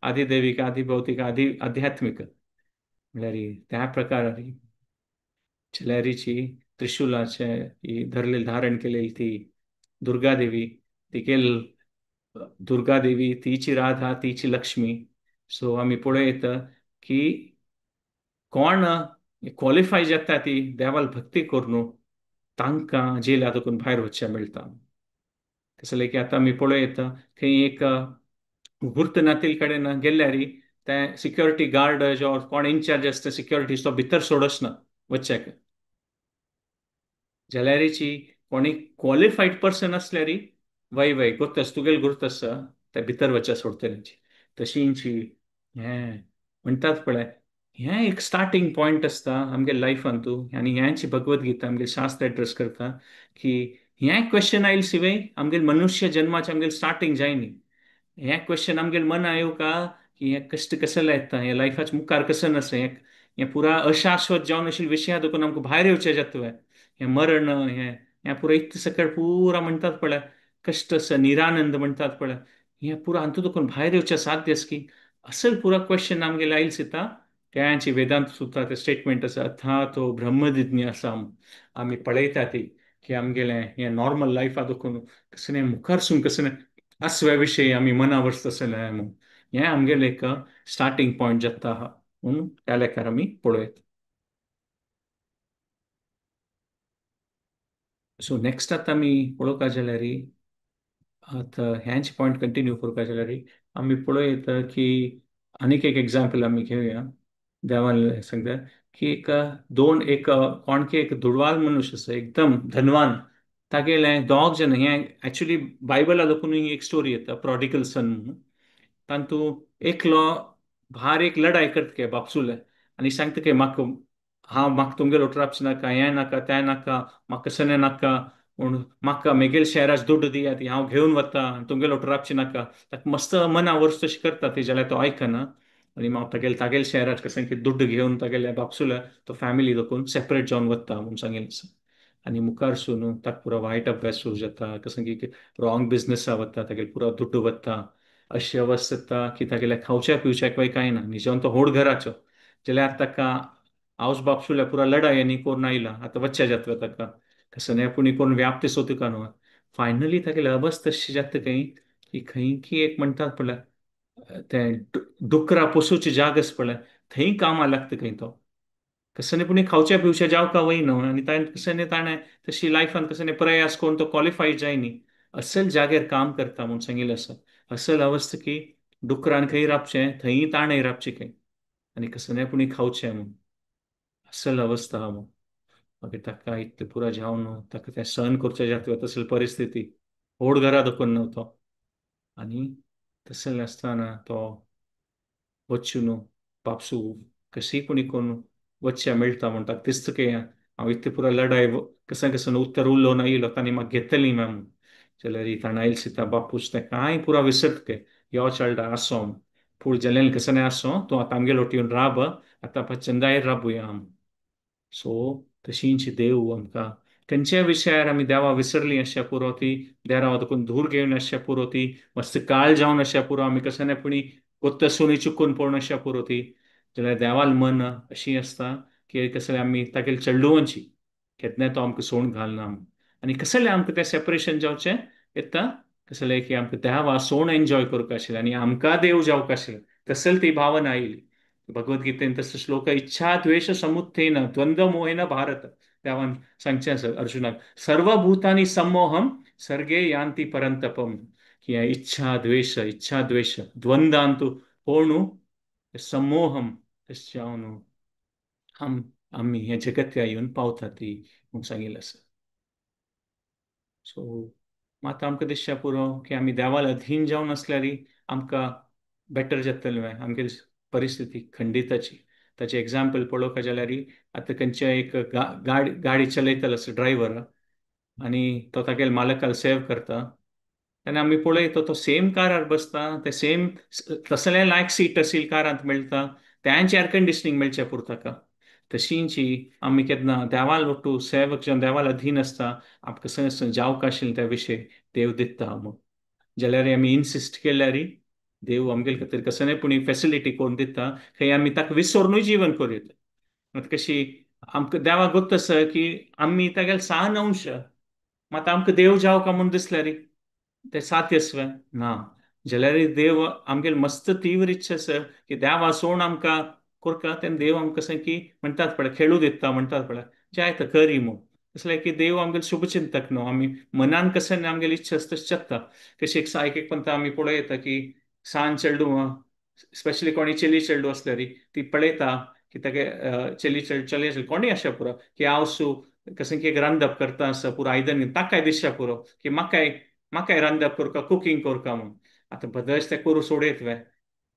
आदिदैवीक, आदिभौतीक, आदी आध्यात्मीक. म्हणल्यार त्या प्रकार चेल्यारीची त्रिशूलाचे ही धरलेली धारण केलेली ती दुर्गा देवी, तिगेल दुर्गा देवी तीची राधा तीची लक्ष्मी. सो आमी पळयत की कोण क्वॉलिफाय जाता ती देवाल भक्ती करून तांकां जेला देखून भायर वचचें मेळटा. तसलें की आतां आमी पळयत थंय एक गुर्त नातील कडेन गेल्यार ते सिक्युरिटी गार्ड जो कोण इन्चार्ज आसता सिक्युरिटी तो भितर सोडच ना वचच्याक. जाल्यारीची कोणी क्वॉलिफायड पर्सन आसल्यार वय वय गुर्त तुगेल गुर्त आसा ते भितर वचच्या सोडटले. तशींची हें म्हणटात पळय हें एक स्टार्टींग पॉयंट आसता आमगे लायफांतू. आनी हेंच भगवद गीता आमगे शास्त्र एड्रेस करता की हें क्वेश्चन आयल शिवाय आमगे मनुष्य जन्माचें आमगे स्टार्टींग जायनी. हें क्वेश्चन आमगे मन आयो का की हें कश्ट कशें येता, हें लायफाच्या मुखार कशें आसा, हें पुरा अशाश्वत जावन आशिल्ले विशया देखून आमकां भायर येवचें जाता, हें मरण हें हें पुरा इतलें सकळ पुरा म्हणटात पळय कश्ट आसा, निरानंद म्हणटात पळय, हें पुरा हातूंत देखून भायर येवचें साध्य आसा की असल पुरा क्वेश्चन आमगेले आयल दिता. त्यांची वेदांत सुद्दां ते स्टेटमेंट आसा अथा तो ब्रह्मजिज्ञासा. आमी पळयता ती की आमगेलें हें नॉर्मल लायफा देखून कसलें मुखारसून कसलें आसव्या विशयी आमी मना वचता आसलें म्हूण हें आमगेलें एक स्टार्टींग पॉयंट जाता आहा म्हणून त्या लेखार आमी पळयत. सो नेक्स्ट आतां आमी पळोवपाक जाल्यार आतां हेंच पॉयंट कंटिन्यू करपाक जाल्यार आमी पळयत की आनीक एक एग्जाम्पल आमी घेवया. देवान सांगता की एक दोन एक कोणके एक दुडवाल मनुष्य आसा एकदम धनवान, तागेलें दोग जन हें एक्चुली बायबला देखून एक स्टोरी येता प्रॉडिगल सन म्हणून. तातूंत एकलो भार एक लढाय करता के बापसूले आनी सांगता की म्हाका हांव म्हाका तुमगेलो ट्राप्स नाका, हें नाका, तें नाका, म्हाका सनें नाका, पूण म्हाका मेगेल शहराच दुड्ड दियात हांव घेवन वता, तुमगेलो ट्रापची नाका. ताका मस्त मना वर्स तशें करता ती जाल्यार तो आयकना आनी मागीर तागेले तागेले शहराच कशें की दुड्ड घेवन तागेल्या बापसुल्या तो फॅमिली देखून सेपरेट जावन वता म्हूण सांगिल्लें आसा. आनी मुखार सून ताका पुरो वायट अभ्यास सुरू जाता, कशें की रॉंग बिजनसा वता, तागेले पुरो दुड्ड वता, अशी अवस्था जाता की तागेल्या खावच्या पिवच्याक कांय कांय ना. आनी जेवन तो होड घराचो जाल्यार ताका आवस बापसुल्या पुरा लढाय आनी करून आयला आतां वच्च्या जाता ताका कसं नाही पुणी कोण व्याप्त सोदू न्हू. फायनली तागेली अवस्था तशी जाता खंय की खंय की एक म्हणटात पळय तें डुकरा पोसुची जाग आसा पळय थंय कामां लागता खंय तो कसं नाही पुणी खावच्या पिवच्या जावका वय न्हू. आनी ताणें कसं न्ही ताणें तशी लायफान कसं न्ही प्रयास करून तो क्वॉलिफाय जायनी असल जाग्यार काम करता म्हूण सांगिल्लें आसा. असल अवस्था की डुकरान खंय राबचें थंय ताणें राबचें खंय आनी कसं नाही पुणी खावचें म्हूण असल अवस्था आहा म्हूण. मागीर ताका इतलें पुरा जावन ताका तें सहन करचें जाता तसली परिस्थिती व्हड घरा दाखोवन न्हू तो. आनी तसलें आसतना तो वचून न्हू बापसू कशी कोणी करून वच्च्या मेळटा म्हूण ताका दिसता की हांव इतलें पुरा लढाय कशें कशें उत्तर उलोवन आयलो तांणी म्हाका घेतली मॅम जाल्यार ताणें आयल सीता बापूस तें कांय पुरा विसरता के यो चलडा आसो पूण जालें कशें नाय आसो तूं आतां आमगेलो येवन राब आतां चंदायर राबुया आम. सो तशींच देव आमकां खंयच्या विशयार आमी देवा विसरली आसच्या पुरो ती देवा देखून धूर घेवन आसच्या पुरो ती मस्त काळ जावन आसच्या पुरो आमी कशें नाय पुणी कोत्तसोनी चुकून पळोवन आसच्या पुरो ती जाल्यार देवाल मन अशी आसता की कसलें आमी तागेले चेडुवांची केन्ना तो आमकां सोण घालना आनी कसलें आमकां तें सेपरेशन जावचें येता कसलें की आमकां देवा सोण एन्जॉय करूंक आशिल्लें आनी आमकां देव जावंक आशिल्लें तसल ती भावना आयली. भगवद्गीतेन तसो श्लोक इच्छा द्वेष समुत्थेन द्वंद्व मोहेन भारत देवान सांगचें आसा अर्जुनाक सर्वभूतानी सम्मोहम सर्गे यांती परंतपम की इच्छा द्वेष द्वंद्वांतु कोणू सम्मोहम तशें जावन आमी हें जगत्या येवन पावता ती म्हूण सांगिल्लें आसा. सो मात आमकां दिसचें पुरो की आमी देवाल अधीन जावन आसल्यार आमकां बेटर जातलें आमगेली परिस्थिती खंडिताची. ताचें एग्जाम्पल पळोवपाक जाल्यार आतां खंयच्या एक गाडी गाडी चलयतलो आसा ड्रायव्हर आनी तो तागेले मालकाक सेव करता तेन्ना आमी पळयता तो सेम कारार बसता, ते सेम तसलें लायक सीट आशिल्लें कारांत मेळटा, तेंच एयर कंडिशनींग मेळचें पुरो ताका. तशींची आमी केन्ना देवाल वट्टू सेवक जावन देवाल अधीन आसता आमकां संग जावंक आशिल्लें त्या विशय देव दिता म्हूण. जाल्यार आमी इन्सिस्ट केल्यार देव आमगेले खातीर कसलें पूण फेसिलिटी करून दिता खंय आमी ताका विसरुनूय जीवन करूं येता. आतां कशी आमकां देवाक गोत्त आसा की आमी तागेले सान अंश, मात आमकां देव जावं काय म्हूण दिसल्यार ते साध्य आसलें ना. जाल्यार देव आमगेले मस्त तीव्र इच्छा आसा की देवा सोड आमकां करता तेन्ना देव आमकां कशें की म्हणटात पळय खेळू दिता म्हणटात पळय जाय तर करी म्हूण. तसलें की देव आमगेले शुभचिंतक न्हू, आमी मनान कशें आमगेली इच्छा आसता तशें जगता. कशी एक एक एक पंता आमी पळयता की सान चेडूं स्पेशली कोणी चेली चेडूं आसल्यार ती पळयता की तागे चेली चेड चली आसली कोणूय आसा पुरो की हांव सू कशें की एक रांदप करता आसा पुरो आयदन ताकाय दिसता पुरो की म्हाकाय म्हाकाय रांदप करका कुकींग करका म्हूण. आतां बदस तें करूं सोडयत वे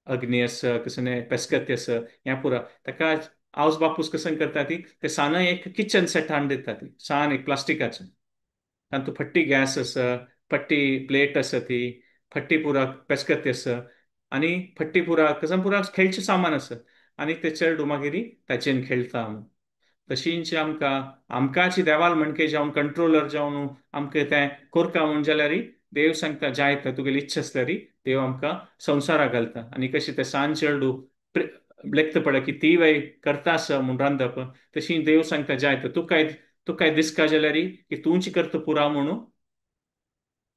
अग्नी आसा कसलें पेस्कत्य आसा हें पुरो ताका आवस बापूस कशें करता ती ते सान एक किचन सेट हाडून दिता ती सान एक प्लास्टिकाचें, तातूंत फट्टी गॅस आसा, फट्टी प्लेट आसा, ती फट्टी पुरा पेस्कत्य आसा आनी फट्टी पुरा कसं पुरा खेळचें सामान आसा आनी ते चेडूं मागीर ताचेन खेळटा म्हूण. तशींच आमकां आमकांची देवाल म्हणके जावन कंट्रोलर जावन आमकां तें करका म्हूण जाल्यार देव सांगता जाय तर तुगेली इच्छा आसल्यार देव आमकां संवसाराक घालता. आनी कशी ते सान चेडूं लेखता पळय की ती वय करता आसा म्हूण रांदप, तशी देव सांगता जाय तर तुकाय तुकाय दिसका जाल्यार की तूंच करता पुरा म्हणून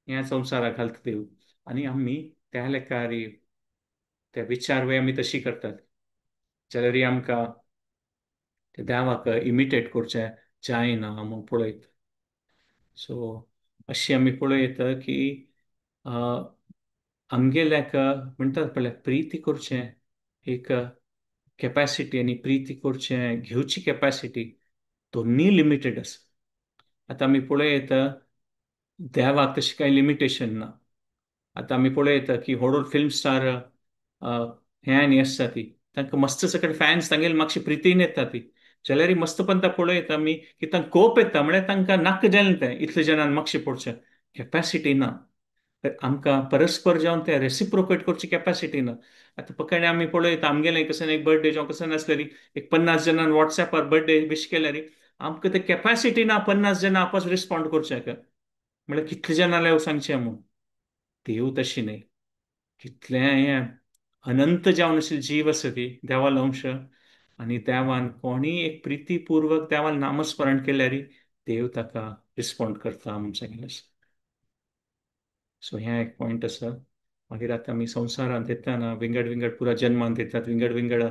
ह्या संवसाराक घालता देव. आनी आमी त्या लेखार त्या विचार वय आमी तशी करतात जाल्यार आमकां ते देवाक इमिटेट करचें जायना म्हूण पळयता. सो अशी आमी पळयता की आमगेल्याक म्हणटात पळय प्रिती करचें एक कॅपॅसिटी आनी प्रिती करचें घेवची कॅपॅसिटी दोनूय लिमिटेड आसा. आतां आमी पळयता देवाक तशें कांय लिमिटेशन ना. आतां आमी पळयता की व्हड व्हड फिल्म स्टार हें आनी आसता ती तांकां मस्त सकट फॅन्स तांगेले मातशी प्रितीन येता ती जाल्यार मस्त पंता पळयता आमी की तांकां कोप येता म्हळ्यार तांकां नाका जालें तें इतले जाणान मातशें पडचें कॅपॅसिटी ना. तर आमकां परस्पर जावन तें रेसिप्रोकेट करची कॅपॅसिटी ना. आतां पकडे आमी पळयता आमगेलें कशें एक बर्थडे जावं कशें नासल्यार एक 50 जाणान वॉट्सॅपार बर्थडे विश केल्यार आमकां ते कॅपॅसिटी ना 50 जाणां आपस रिस्पोंड करचें म्हळ्यार कितले जाणां जाल्यार सांगचें म्हूण. देव तशी न्हय, कितलें हें अनंत जावन आशिल्ले जीव आसा ती देवालो अंश आनी देवान कोणीय एक प्रितीपूर्वक देवान नामस्मरण केल्यार देव ताका रिस्पोंड करता म्हूण सांगिल्लें आसा. सो हें एक पॉयंट आसा. मागीर आतां आमी संवसारांत येतना विंगड विंगड पुरा जन्मांत येतात, विंगड विंगड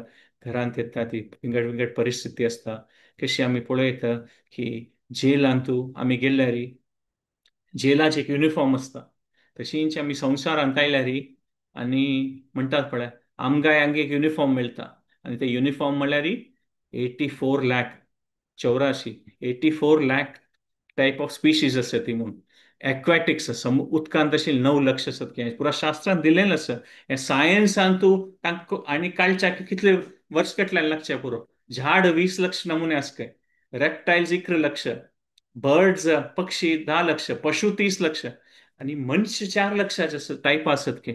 घरांत येतात, ती विंगड विंगड परिस्थिती आसता. कशी आमी पळयता की जेलांतू आमी गेल्यार जेलाचें एक युनिफॉर्म आसता, तशींच आमी संवसारांत आयल्यार आनी म्हणटात पळय आमकांय हांगा एक युनिफॉर्म मेळटा आनी ते युनिफॉर्म म्हणल्यार 84 lakh 84 84 lakh type of species आसा ती म्हूण. एक्वॅटिक्स आसा, उदकांत आशिल्ले 9 लक्ष आसात की पुरा शास्त्रान दिलेलें आसा. हें सायन्सान तूं तांकां आनी काळच्याक कितले वर्स कटल्यान लागचें पुरो. झाड 20 लक्ष नमुने आसा काय, रेप्टायल्स 11 लक्ष, बर्ड्स पक्षी 10 लक्ष, पशु 30 लक्ष आनी मनशां 4 लक्षाचे टायप आसत की.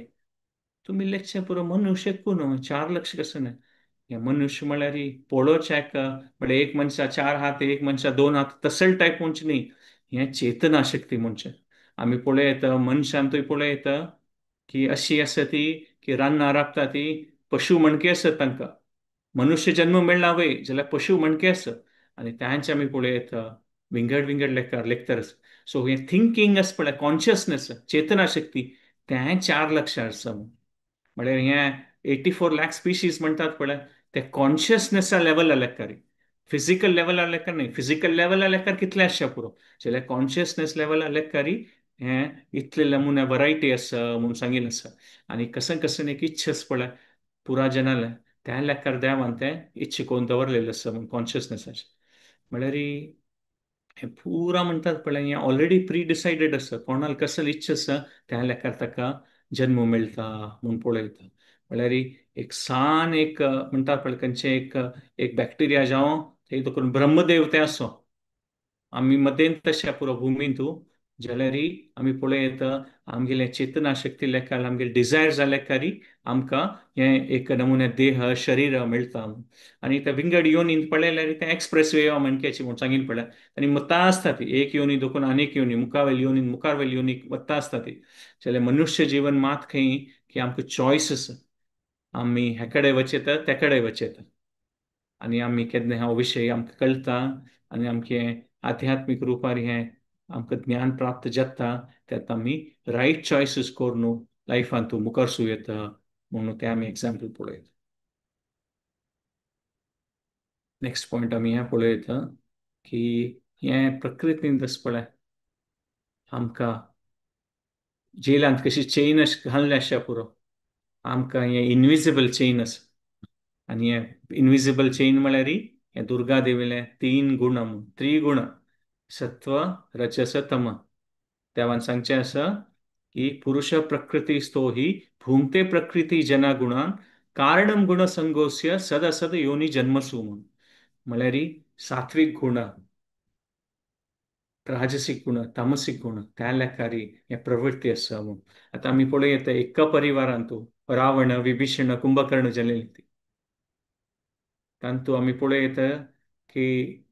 तुमी लेखचें पुरो मनुष्य एकू न्हू 4 लक्ष कसो न्हय. हें मनुष्य म्हळ्यार पळोवच्याक म्हळ्यार एक मनशा 4 हात एक मनशा 2 हात तसल टायप म्हणचे न्ही, हें चेतना शक्ती म्हणचें. आमी पळयता मनशांतूय पळयता की अशी आसा ती की रान्नां राबता ती पशु म्हणके आसत तांकां मनुष्य जन्म मेळ्ळा वय जाल्यार पशु म्हणके आसत आनी तांचे आमी पळयता विंगड विंगड लेखकार लेखतर आसा. सो हें थिंकींग आसा पळय कॉन्शियसनेस चेतना शक्ती तें 4 लक्ष आसा म्हळ्यार हें 84 लाख स्पिशीज म्हणटात पळय ते कॉन्शियसनेसा लेवला लेखार, फिजिकल लेवला लेखार न्हय. फिजिकल लेवला लेखार कितले आसचे पुरो जाल्यार कॉन्शियसनेस लेवला लेखार हें इतले नमुने वरायटी आसा म्हूण सांगिल्लें आसा. आनी कशें कशें एक इच्छा आसा पळय पुरा जनाले त्या लेखार देवान तें इच्छा करून दवरलेलें आसा म्हूण कॉन्शियसनेसाचें. म्हळ्यार हें पुरा म्हणटात पळय हें ऑलरेडी प्री डिसायडेड आसा, कोणाक कसली इच्छा आसा त्या लेखार ताका जन्म मेळटा म्हूण पळयता. म्हळ्यार एक सान एक म्हणटा पळय खंयचें एक एक बॅक्टिरिया जावं ते करून ब्रह्मदेव तें आसो आमी मदेंत तशें पुरो भुमींतू जाल्यार आमी पळय आमगेले चेतना शक्ती लेखार आमगेले डिजायर जाल्या कारी आमकां हें एक नमुने देह शरीर मेळटा. आनी ते विंगड योनीन पळयल्यार तें एक्सप्रेस वे म्हणक्याची म्हूण सांगीन पळय आनी मत्ता आसता ती एक योनी दोकून आनीक योनी मुखावेली योनीन मुखारवेली योनी वत्ता आसता ती. जाल्यार मनुष्य जीवन मात खंय की आमकां चॉयस आसा, आमी हेकडे वचेता तेकडे वचेता आनी आमी केन्ना हो विशय आमकां कळटा आनी आमचें आध्यात्मीक रुपार हें आमकां ज्ञान प्राप्त जाता तेन्ना आमी रायट चॉयसीस करून लायफांत मुखार सू येता म्हणून तें आमी एग्जाम्पल पळयता. नेक्स्ट पॉयंट आमी हें पळयता की हें प्रकृतीन तशें पळय आमकां जेलांत कशी चेन घालले आसच्या पुरो, आमकां हें इनविजिबल चेन आसा आनी हें इनविजिबल चेन म्हळ्यार हें दुर्गा देवीलें तीन गुण म्हूण, त्रिगुण सत्व रजस तम. देवान सांगचें आसा की पुरुष प्रकृती स्तो ही भुंगते प्रकृती जना गुणान कारणम गुण संगोस्य सदसद योनी जन्मसु म्हूण. म्हळ्यार सात्वीक गुण, राजसीक गुण, तामसीक गुण त्या लेखारी हे प्रवृत्ती आसा म्हूण. आतां आमी पळोवं येता एका परिवारांतू रावण, विभीषण, कुंभकर्ण जालेली ती तांतू आमी पळोवं येता की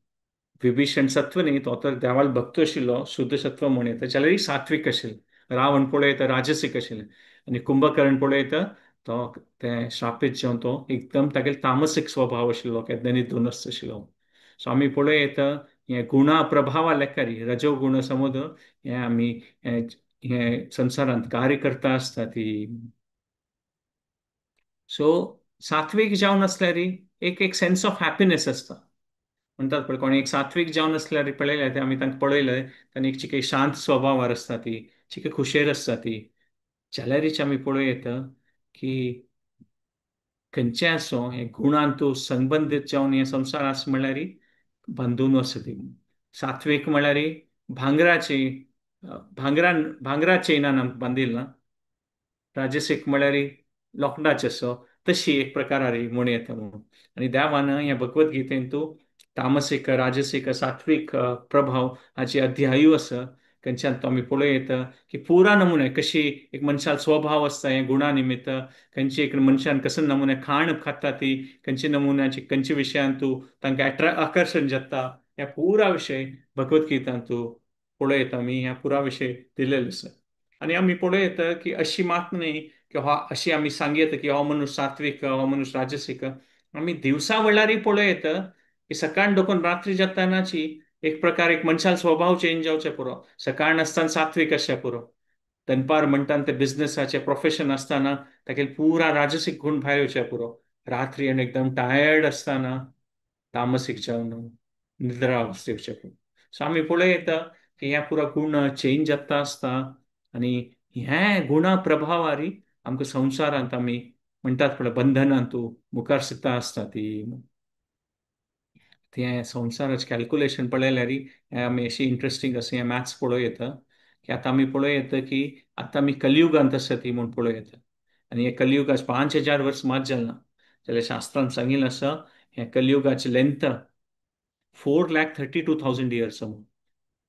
विभीषण सत्व न्ही तो तर देवाल भक्त आशिल्लो, शुद्ध सत्व म्हूण येता जाल्यार सात्वीक आशिल्लें. रावण पळयता राजसीक आशिल्लें आनी कुंभकर्ण पळयता तो तें श्रापीत जावन तो एकदम तागेलो तामसीक स्वभाव आशिल्लो, केन्ना न्हिदून आशिल्लो. सो आमी पळोवं येता हें गुणा प्रभावा लेखारी रजो गुण समज हें आमी हें संवसारांत कार्य करता आसता ती. सो सात्वीक जावन आसल्यार एक एक सेन्स ऑफ हॅपिनेस आसता. म्हणटात पळय कोणी एक सात्वीक जावन आसल्यार पळयलें तें आमी तांकां पळयलें तांणी एक चिके शांत स्वभावार आसता ती, चिके खुशेर आसता ती. जाल्यारीच आमी पळोवं येता की खंयचें आसूं हें गुणान तूं संबंदीत जावन हें संवसार आसा म्हणल्यार बांदून आसा ती. सात्वीक म्हणल्यार भांगराची भांगरान भांगरा चेनान आमकां बांदिल ना, राजसीक म्हणल्यार लोखणाचें आसो तशी एक प्रकारारी म्हण येता म्हणून. आनी देवान ह्या भगवत गीतेन तूं तामसीक, राजसीक, सात्वीक प्रभाव हाची अध्यायू आसा खंयच्यान तो आमी पळोवं येता की पुरा नमुने कशी एक मनशाल स्वभाव आसता हें गुणा निमित्त, खंयची एक मनशान कसो नमुने खाण खाता ती, खंयचे नमुन्याची खंयच्या विशयान तूं तांकां आकर्शण जाता, ह्या पुरा विशय भगवत गीतान तूं पळोवं येता आमी ह्या पुरा विशय दिलेलो आसा. आनी आमी पळोवं येता की अशी मात न्ही की हो अशी आमी सांग येता की हो मनुष्य सात्वीक, हो मनुष्य राजसीक. आमी दिवसा वेळारय पळोवं येता की सकाळ डोकून रात्री जातानाची एक प्रकार एक मनशाल स्वभाव चेंज जावचे पुरो. सकाळ नासतना सात्वीक आसचे पुरो, दनपार म्हणटान ते बिजनेसाचे प्रोफेशन आसतना तागेले पुरा राजसीक गुण भायर येवचे पुरो. रात्री आनी एकदम टायर्ड आसतना तामसीक जावन निद्रा अवस्था येवचे पुरो. सो आमी पळोवं येता की ह्या पुरा गुण चेंज जाता आसता आनी ह्या गुणा प्रभावारी आमकां संवसारांत आमी म्हणटात पळय बंधनांत मुखार सरता आसता ती. तें संवसाराचें कॅल्कुलेशन पळयल्यार आमी अशी इंट्रस्टींग आसा हें मॅथ्स पळोवं येता की आतां आमी पळोवं येता की आतां आमी कलियुगांत आसा ती म्हूण पळोवं येता. आनी हे कलियुगाच 5000 वर्स मात जालें ना जाल्यार शास्त्रान सांगिल्लें आसा हें कलियुगाचें लेंथ 4,32,000 इयर्स म्हूण.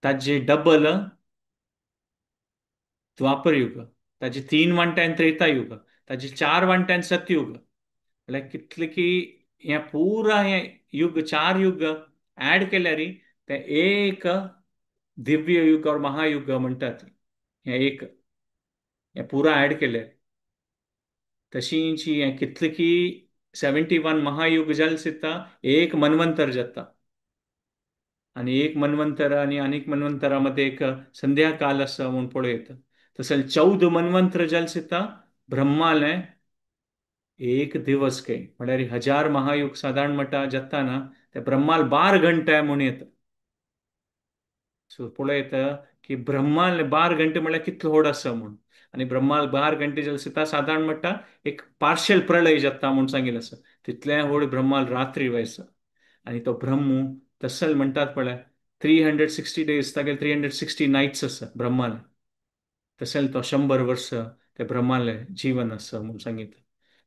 ताजें डबल द्वापर युग, ताजे 3 वांट्यान त्रेता युग, ताजे 4 वांट्यान सतयुग. म्हळ्यार कितले की हें पुरा हें युग 4 युग ऍड केल्यार तें एक दिव्य युग और महायुग म्हणटात. हें एक हें पुरा ऍड केलें तशींची हें कितले की 71 महायुग जालें सुद्दां एक मन्वंतर जाता आनी एक मन्वंतर आनी आनीक मन्वंतरा मदें एक संध्या काल आसा म्हूण पळोवं येता. तशें 14 मन्वंतर जालें सुद्दां ब्रह्मालें एक दिवस काय म्हळ्यार 1000 महायुग सादारण म्हणटा जाता ना ते ब्रह्माल 12 घंटे म्हूण येता. सो पळोवं येता की ब्रह्माल 12 घंटे म्हळ्यार कितलो व्हड आसा म्हूण. आनी ब्रह्माल 12 घंटे जालें सुद्दां सादारण म्हणटा एक पार्शल प्रलय जाता म्हूण सांगिल्लें आसा, तितलें व्हड ब्रह्माल रात्री वयसा. आनी तो ब्रह्म तसल म्हणटात पळय 360 डेज तागेले 360 नायट्स आसा ब्रह्माले, तशें तो 100 वर्स ते ब्रह्माले जीवन आसा म्हूण सांगितलें.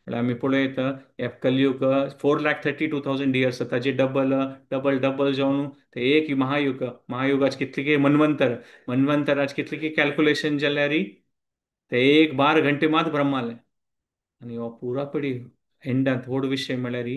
म्हळ्यार आमी पळयता हे कलयुग 4,32,000 इयर्स, ताजे डबल डबल डबल जावन ते एक महायुग. महायुगाच कितले मन्वंतर, मन्वंतराच कितले कॅल्क्युलेशन जाल्यार ते एक 12 घंटे मात ब्रह्माले. आनी हो पुरा पडी एंडांत व्हड विशय म्हळ्यार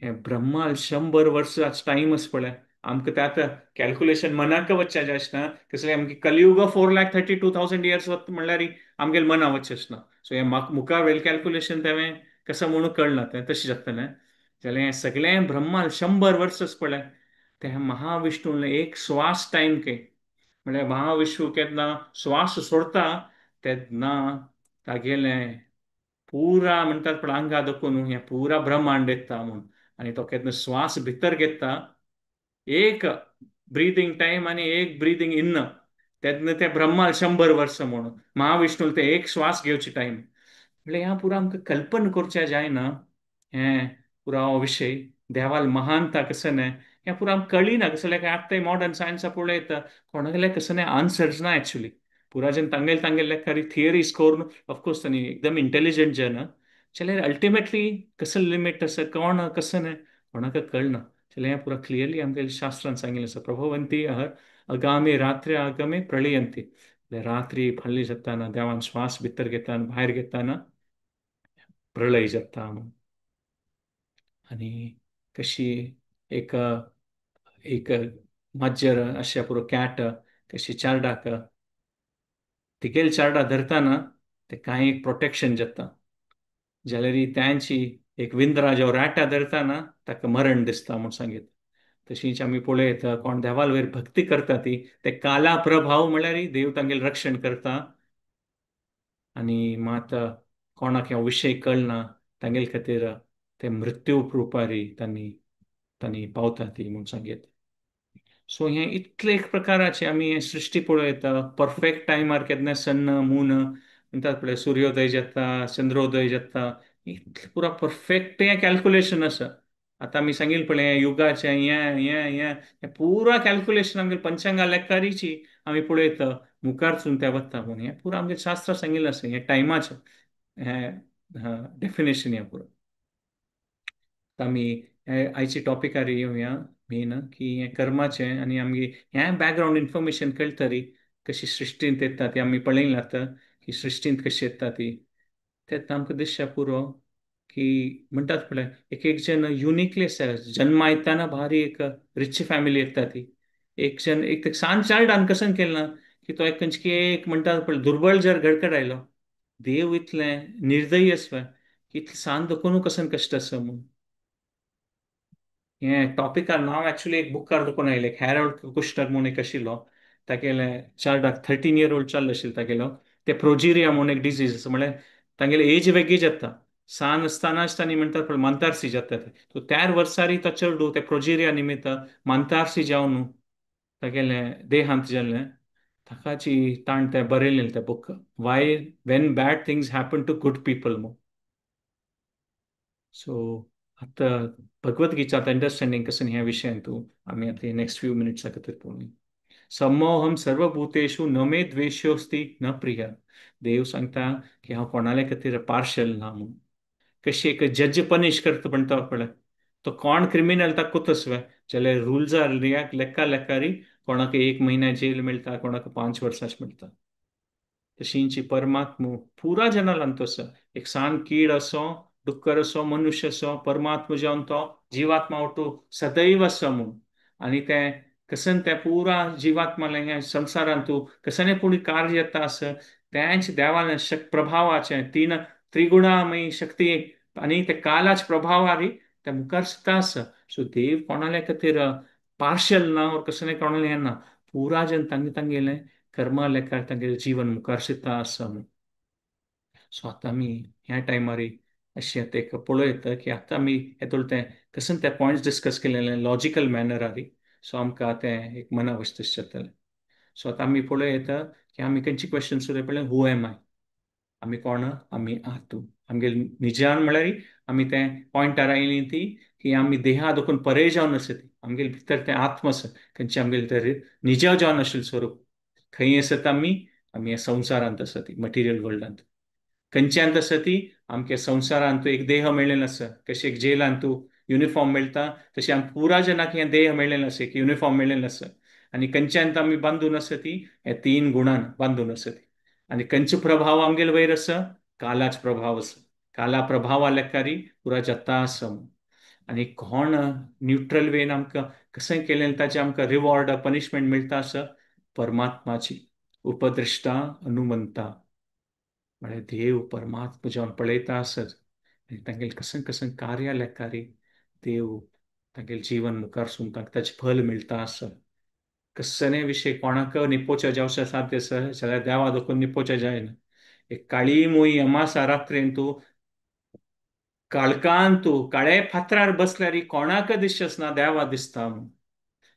हे ब्रह्माल 100 वर्सां टायम आसा पळय. आमकां ते आतां कॅल्क्युलेशन मनाक वचचें आसना, कसलें आमगे कलयुग 4,32,000 इयर्स वता म्हणल्यार आमगेले मना वचचें आसना. सो हें मुखार वेल कॅल्क्युलेशन तेवें कसो म्हणून कळना, तें तशें जातलें. जाल्यार हें सगळें ब्रह्माल 100 वर्सां आसा पळय, ते महाविष्णून एक श्वास टायम के म्हळ्यार महाविष्णू केन्ना श्वास सोडता तेन्ना तागेलें पुरा म्हणटात पळय आंगा दखून हें पुरा ब्रह्मांड येता म्हूण. आनी तो केन्ना श्वास भितर घेता एक ब्रिदींग टायम आनी एक ब्रिदींग इन, तेन्ना ते ब्रह्माल 100 वर्सां म्हणून महाविष्णूल ते एक श्वास घेवचे टायम. म्हळ्यार ह्या पुरा आमकां कल्पना करच्या जायना. हें पुरा हो विशय देवाल महानता कसं न्हय हें पुरा आमकां कळिना. कसलें काय आतां मॉडर्न सायन्सा पळयता कोणागेले कसं न्हय आन्सर्स ना एक्चुली. पुरा जन तांगेले तांगेले लेखारी थियरीज करून ऑफकोर्स तांणी एकदम इंटेलिजंट जन, जाल्यार अल्टिमेटली कसं लिमीट आसा कोण कसं न्हय कोणाक कळना. जाल्यार हें पुरा क्लियरली आमगे शास्त्रान सांगिल्लें आसा, प्रभवंती अहर अगामी रात्री आगमे प्रळयंती. रात्री फाल्ली जाताना देवान श्वास भितर घेता भायर घेताना प्रलय जाता. आनी कशी एक एक माजर अशें पुरो कॅट कशी चारडाक तिगेल चारडा धरताना ते कांय एक प्रोटेक्शन जाता, जाल्यार तांची एक विंद्रा जो राटा धरताना ताका मरण दिसता म्हूण सांगीत. तशीच आमी पळयता कोण देवाल वयर भक्ती करता ती ते काला प्रभाव म्हळ्यार देव तांगेले रक्षण करता. आनी मात कोणाक हो विशय कळना तांगेले खातीर ते मृत्यू रुपारी तांणी तांणी पावता ती म्हूण सांगीत. सो हें इतले एक प्रकाराचे आमी हें सृश्टी पळयता परफेक्ट टायमार केन्ना सन मून म्हणटात पळय सुर्योदय जाता चंद्रोदय जाता, इतलें पुरा परफेक्ट हें कॅल्क्युलेशन आसा. आतां आमी सांगिल्लें पळय हें युगाचें हें हें हें हें पुरा कॅल्क्युलेशन आमगेले पंचांगा लेखारीची आमी पळयता मुखारसून तें वता म्हूण. हें पुरा आमगेलें शास्त्र सांगिल्लें आसा, हें टायमाचें हें डेफिनेशन हें पुरा. आमी आयची टॉपिकार येवया मेन की हें कर्माचें आनी आमगे हें बॅकग्रावंड इन्फॉर्मेशन कळटरी कशी सृश्टींत येता ती आमी पळयलें आतां की सृश्टींत कशी येता ती. तेन्ना आमकां दिसच्या पुरो की म्हणटात पळय एक एक जण युनिकली आसा, जन्मायताना भारी एक रिच फॅमिली येता ती. एक जण एक सान चार्डान कसन केलें ना की तो एक खंयची एक म्हणटात पळय दुर्बळ जर घडकड आयलो, देव इतलें निर्दयी आसा की इतलें सान दखून कसन कश्ट आसा म्हूण. हें टॉपिकार नांव एक्चुली एक बुकार दुखून आयलें, हॅरोल्ड कुशनर म्हूण एक आशिल्लो, तागेलें चार्डाक 13 इयर ओल्ड चालू आशिल्लो तागेलो. ते प्रोजिरिया म्हूण एक डिजीज आसा, म्हळ्यार तांगेले एज वेगळी जाता, सान आसतनाच तांणी म्हणटात पळय मांतारसी जाता ते. सो त्या वर्सारी तो चेडूं ते प्रोजिरिया निमित्त मांतारसी जावन तागेलें देहांत जालें. ताकाची ताण तें बरयलें तें book why when bad things happen to good people म्हूण. सो आतां भगवद्गीता अंडरस्टँडींग कसं ह्या विशयान तूं आमी आतां नेक्स्ट फ्यू मिनिट्सा खातीर पळोवया. समोहम सर्वभूतेषु न मे द्वेषोस्ति न प्रिय. देव सांगता की हांव कोणाले खातीर पार्शल ना म्हूण. कशी एक जज पनिश करता म्हणटा पळय तो कोण क्रिमिनल ताका कोतस वे, जाल्यार रुल्सार लेखा लेखारी कोणाक 1 महिना जेल मेळटा, कोणाक 5 वर्सां मेळटा. तशींची परमात्मू पुरा जनालांत आसा, एक सान कीड असो डुक्कर असो मनुष्य असो परमात्मा जावन तो जिवात्मा ओटू सदैव आसा म्हूण. आनी तें कसन तें पुरा जिवात्मालें हें संवसारांत कसने पूण कार्य येता आसा तेंच देवालें प्रभावाचें तीन त्रिगुणामयी शक्ती आनी ते कालाच प्रभावारी ते मुखार सुद्दां आसा. सो देव कोणाले खातीर पार्शल ना ओर कसने कोणाले हें ना, पुरा जन तांगे तांगेलें कर्मा लेखार तांगेलें जीवन मुखार सुद्दां आसा म्हूण. सो आतां आमी ह्या टायमार अशें आतां एक पळयता की आतां आमी हेतून तें कशें ते पॉयंट्स डिस्कस केलेले लॉजिकल मॅनरारी, सो आमकां तें एक मना वस्तू जातलें. सो आतां आमी पळयता की आमी खंयची क्वेश्चन सुरू पळय, हू एम I, आमी कोण, आमी आतू आमगेले निजान म्हळ्यार आमी तें पॉयंटार आयली ती की आमी देहा दखून परे जावन आसा ती आमगेले भितर तें आत्म आसा खंयचें आमगेले तर निजा जावन आशिल्लें स्वरूप खंय आसत आमी, आमी ह्या संवसारांत आसा ती मटिरियल वर्ल्डांत. खंयच्यान आसा ती आमच्या संवसारांत तूं एक देह मेळ्ळें आसा, कशें एक जेलान तूं युनिफॉर्म मेळटा तशें आमकां पुरा जनाक हें देह मेळ्ळें आसा, एक युनिफॉर्म मेळ्ळें आसा. आनी खंयच्यान आमी बांदून आसा ती ह्या तीन गुणान बांदून आसा ती. आनी खंयचो प्रभाव आमगेले वयर आसा, कालाच प्रभाव आसा. काला प्रभाव लेखारी पुरा जाता आसा. आनी कोण न्यूट्रल वेन आमकां कशें केलें ताचें आमकां रिवॉर्ड पनिशमेंट मेळटा आसा, परमात्माची उपद्रष्टा अनुमंता. म्हळ्यार देव परमात्मा जेवन पळयता आसत आनी तांगेलें कशें कशें कार्य लेखारी देव तांगेलें जीवन मुखार सून तांकां ताचें फल मेळटा आसा. कसने विशय कोणाक निपोवचें जावचें साध्य आसा जाल्यार देवा दोखून निपोवचें जायना. एक काळी मुई अमासा रात्रेन तूं काळकान तूं काळे फातरार बसल्यार कोणाक दिसचेंच ना देवा दिसता म्हणून.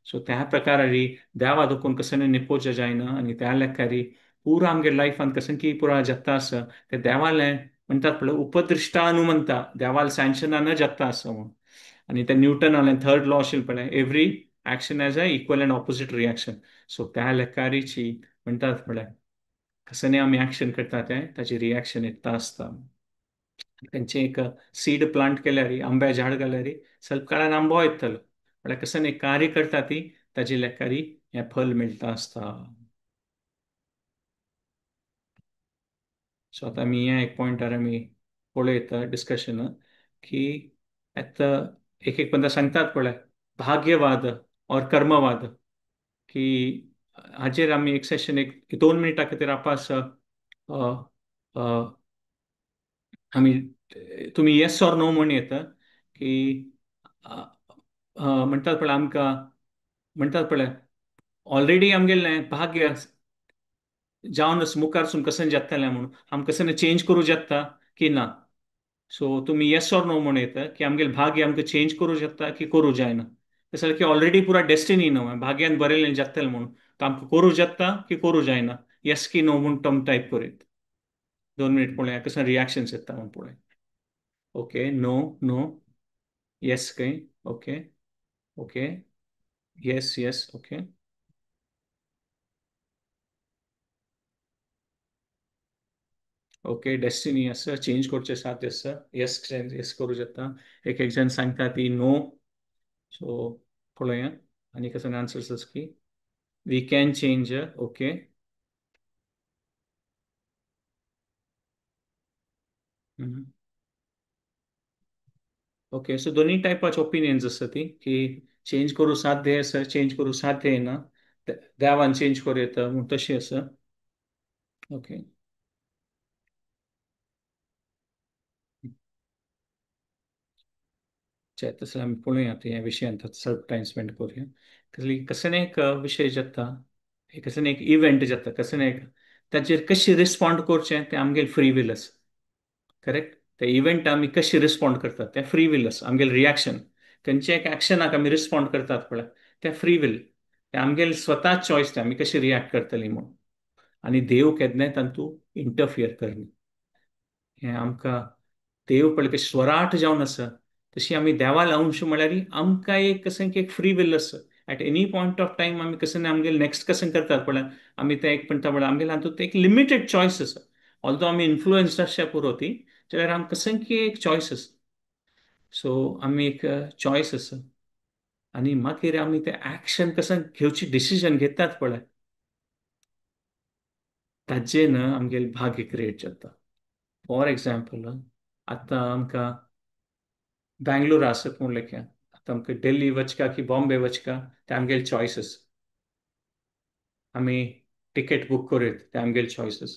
सो त्या प्रकारारी देवा दोखून कसने निपोवचें जायना. आनी त्या लेखारी पुरा आमगे लायफान कशें की पुरा जाता आसा तें देवालें म्हणटात पळय उपदृश्टा अनुमंता, देवाल सँक्शनान जाता आसा म्हणून. आनी तें न्यूटनालें थर्ड लॉ आशिल्लें पळय, every action has a equal and opposite reaction. So त्या लेखारीची म्हणटात पळय कसने आमी एक्शन करता तें ताची रिएक्शन येता आसता. तेंचे एक सीड प्लांट केल्यार, आंब्या झाड घाल्यार स्वल्प काळान आंबो येतलो, म्हळ्यार कसने कार्य करता ती ताजी लेखारी हें फल मेळटा आसता. सो आतां आमी ह्या एक पॉयंटार आमी पळयता डिस्कशन की आतां एक एक पंदा सांगतात पळय भाग्यवाद और कर्मवाद, की हाजेर आमी एक सेशन एक 2 मिनटां खातीर आपास आमी तुमी येस ऑर नो म्हण येता की म्हणटात पळय आमकां म्हणटात पळय ऑलरेडी आमगेलें भाग्य जावन मुखार सून कशें जातलें म्हणून आम कशें चेंज करूं जाता की ना. सो तुमी येस ऑर नो म्हण येता की आमगेलें भाग्य आमकां चेंज करूं जाता की करूं जायना. तशें की ऑलरेडी पुरा डेस्टिनी न्हू भाग्यान बरयलें जातलें म्हणून, तो आमकां करूं जाता की करूं जायना, येस की नो म्हूण टर्म टायप करीत. 2 मिनट पळया कशें रिएक्शन्स येता म्हूण पळय. ओके, नो नो येस खंय, okay okay yes yes okay okay destiny आसा चेंज करचें साध्य आसा, येस येस करूं जाता. एक एक जण सांगता ती नो. सो पळोवया आनी कसो आन्सर्स आसा की we can change. Okay okay, so दोन्ही टायपाचे ओपिनियन्स आसा ती की चेंज करूं साध्य आसा, चेंज करूं साध्य ना, देवान चेंज करूं येता म्हूण तशें आसा. ओके तसं आमी पळोवया ह्या विशयांत स्वल्प टायम स्पेंड करुया. कसली कसं एक विशय जाता, कसं एक इव्हेंट जाता, कसं एक ताचेर कशी रिस्पॉन्ड करचें तें आमगेले फ्री will आसा. करेक्ट, ते इव्हेंट आमी कशी रिस्पॉन्ड करतात तें फ्री will आसा. आमगेले रिएक्शन खंयच्या एक एक्शनाक आमी रिस्पॉन्ड करतात पळय तें फ्री will, तें आमगेले स्वता चॉयस तें आमी कशी रिएक्ट करतली म्हणून. आनी देव केन्नाय तातूंत इंटरफियर करना. हें आमकां देव पळय कशें स्वराट जावन आसा तशी आमी देवा अंश म्हळ्यार आमकां एक कशें की एक फ्री will आसा. At any point of time आमी कशें आमगेले नेक्स्ट कशें करतात पळय आमी तें एक म्हणटा पळय आमगेले हातूंत एक लिमिटेड चॉयस आसा. ऑल्दो आमी इन्फ्लुएन्स्ड आसच्या पुरो ती जाल्यार आमकां कशें की एक चॉयस आसा. सो आमी एक चॉयस आसा आनी मागीर आमी तें एक्शन कशें घेवची डिसिजन घेतात पळय ताजें न्हू आमगेलें भाग्य क्रिएट जाता. फॉर एग्जाम्पल आतां आमकां बेंगलोर आसत म्हूण लेख्या आतां आमकां दिल्ली वचका की बॉम्बे वचका ते आमगेले चॉयसीस, आमी टिकेट बूक करीत ते आमगेले चॉयसीस,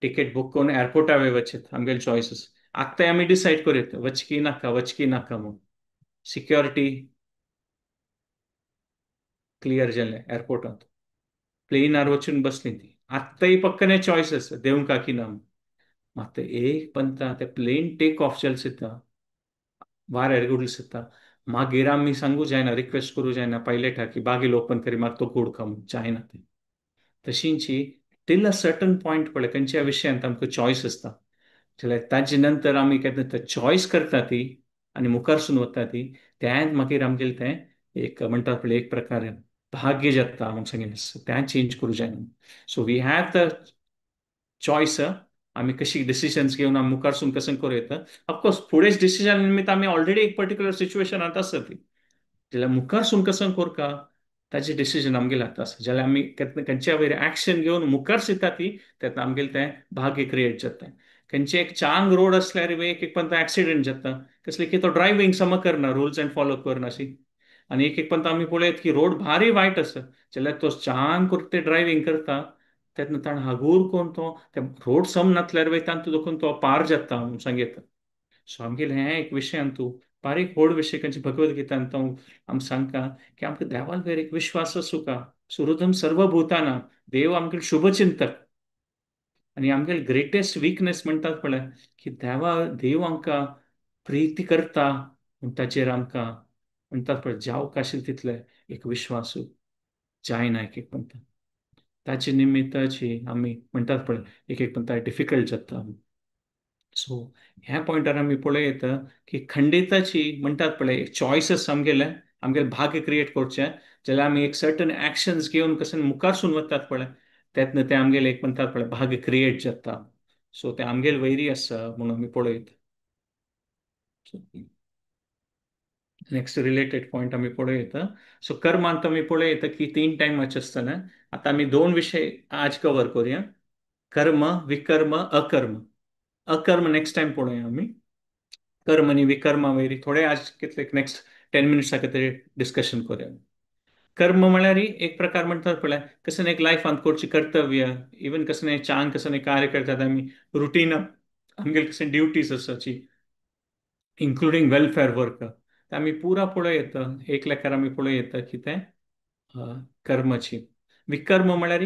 टिकेट बूक करून एअरपोर्टा वचत आमगेले चॉयसीस. आतां आमी डिसायड करीत वचकी नाका वचकी नाका म्हूण. सिक्युरिटी क्लियर जालें एअरपोर्टांत, प्लेनार वचून बसली ती आतांय पक्कने चॉयस आसा देवंका की ना. मात एक पंता ते प्लेन टेक ऑफ जालें सुद्दां वाऱ्यार उडलें सुद्दां मागीर आमी सांगू जायना, रिक्वेस्ट करूं जायना पायलटाक की बागील ओपन करी मागीर तो गोड खावं जायना तें. तशींची टील अ सर्टन पॉयंट पळय खंयच्या विशयांत आमकां चॉयस आसता जाल्यार ताजे नंतर आमी केन्ना ते चॉयस करता ती आनी मुखारसून वता ती त्यात मागीर आमगेलें तें एक म्हणटात पळय एक प्रकारे भाग्य जाता म्हूण सांगिल्लें तें चेंज करूं जायना. So we have the choice, आमी कशी डिसिजन्स घेवन आमी मुखारसून कशें करूं येता. ऑफकोर्स फुडेंच डिसिजन निमित्त आमी ऑलरेडी एक पर्टिक्युलर सिच्युएशनांत आसता ती, जाल्यार मुखारसून कशें करता ताजें डिसिजन आमगेले हातांत आसा. जाल्यार आमी खंयच्या वयर एक्शन घेवन मुखार सरता ती तेन्ना आमगेलें तें भाग्य क्रिएट जाता. खंयचे एक चांग रोड आसल्यार एक एक पंत एक्सिडंट जाता, कसले की तो ड्रायव्हींग सम करना, रुल्स एंड फॉलो करना अशी. आनी एक एक पंत आमी पळयत की रोड भारी वायट आसा, जाल्यार तो चांग करून ते ड्रायव्हींग करता तेन्ना ताणें हागूर करून तो ते रोड सम नासल्यार वय तांतू देखून तो पार जाता म्हूण सांगता. सो आमगेलें हें एक विशयान तूं बारीक व्हड विशय खंयचे भगवद्गीतान तो आमकां सांगता की आमकां देवान वयर एक विश्वास आसूं का, सुहृदम सर्वभूताना, देव आमगेले शुभचिंतक. आनी आमगेले ग्रेटेस्ट विकनेस म्हणटात पळय की देव आमकां प्रिती करता म्हण ताचेर आमकां म्हणटात पळय जावंक आशिल्ले तितले एक विश्वासू जायना एक एक पंता. ताचे निमित्ताची आमी म्हणटात पळय एक एक पंता डिफिकल्ट जाता. सो ह्या पॉयंटार आमी पळयत की खंडिताची म्हणटात पळय चॉयसीस आमगेले आमगेले भाग्य क्रिएट करचें, जाल्यार आमी एक सर्टन एक्शन्स घेवन कशें मुखारसून वतात पळय तेन्ना तें आमगेलें एक म्हणटात पळय भाग्य क्रिएट जाता. सो तें आमगेले वैरी आसा म्हणून आमी पळयत. नेक्स्ट रिलेटेड पॉयंट आमी पळयत. सो कर्मांत आमी पळयत की तीन टायमाचे आसतना आतां आमी दोन विशय आज कवर करुया, कर्म, विकर्म, अकर्म. अकर्म नेक्स्ट टायम पळोवया आमी. कर्म आनी विकर्मा वयरी थोडे आज कितले नेक्स्ट 10 मिनट्सा खातीर डिस्कशन करुया. कर्म म्हळ्यार एक प्रकार म्हणटात पळय कशें एक लायफांत करचें कर्तव्य, इवन कशें चांग कशें कार्य करतात आमी रुटीन आमगेले कशें ड्युटीज आसाची इन्क्लुडींग वेलफेअर वर्क, आमी पुरा पळयता एक लेखार आमी पळयता की तें कर्माची. विकर्म म्हळ्यार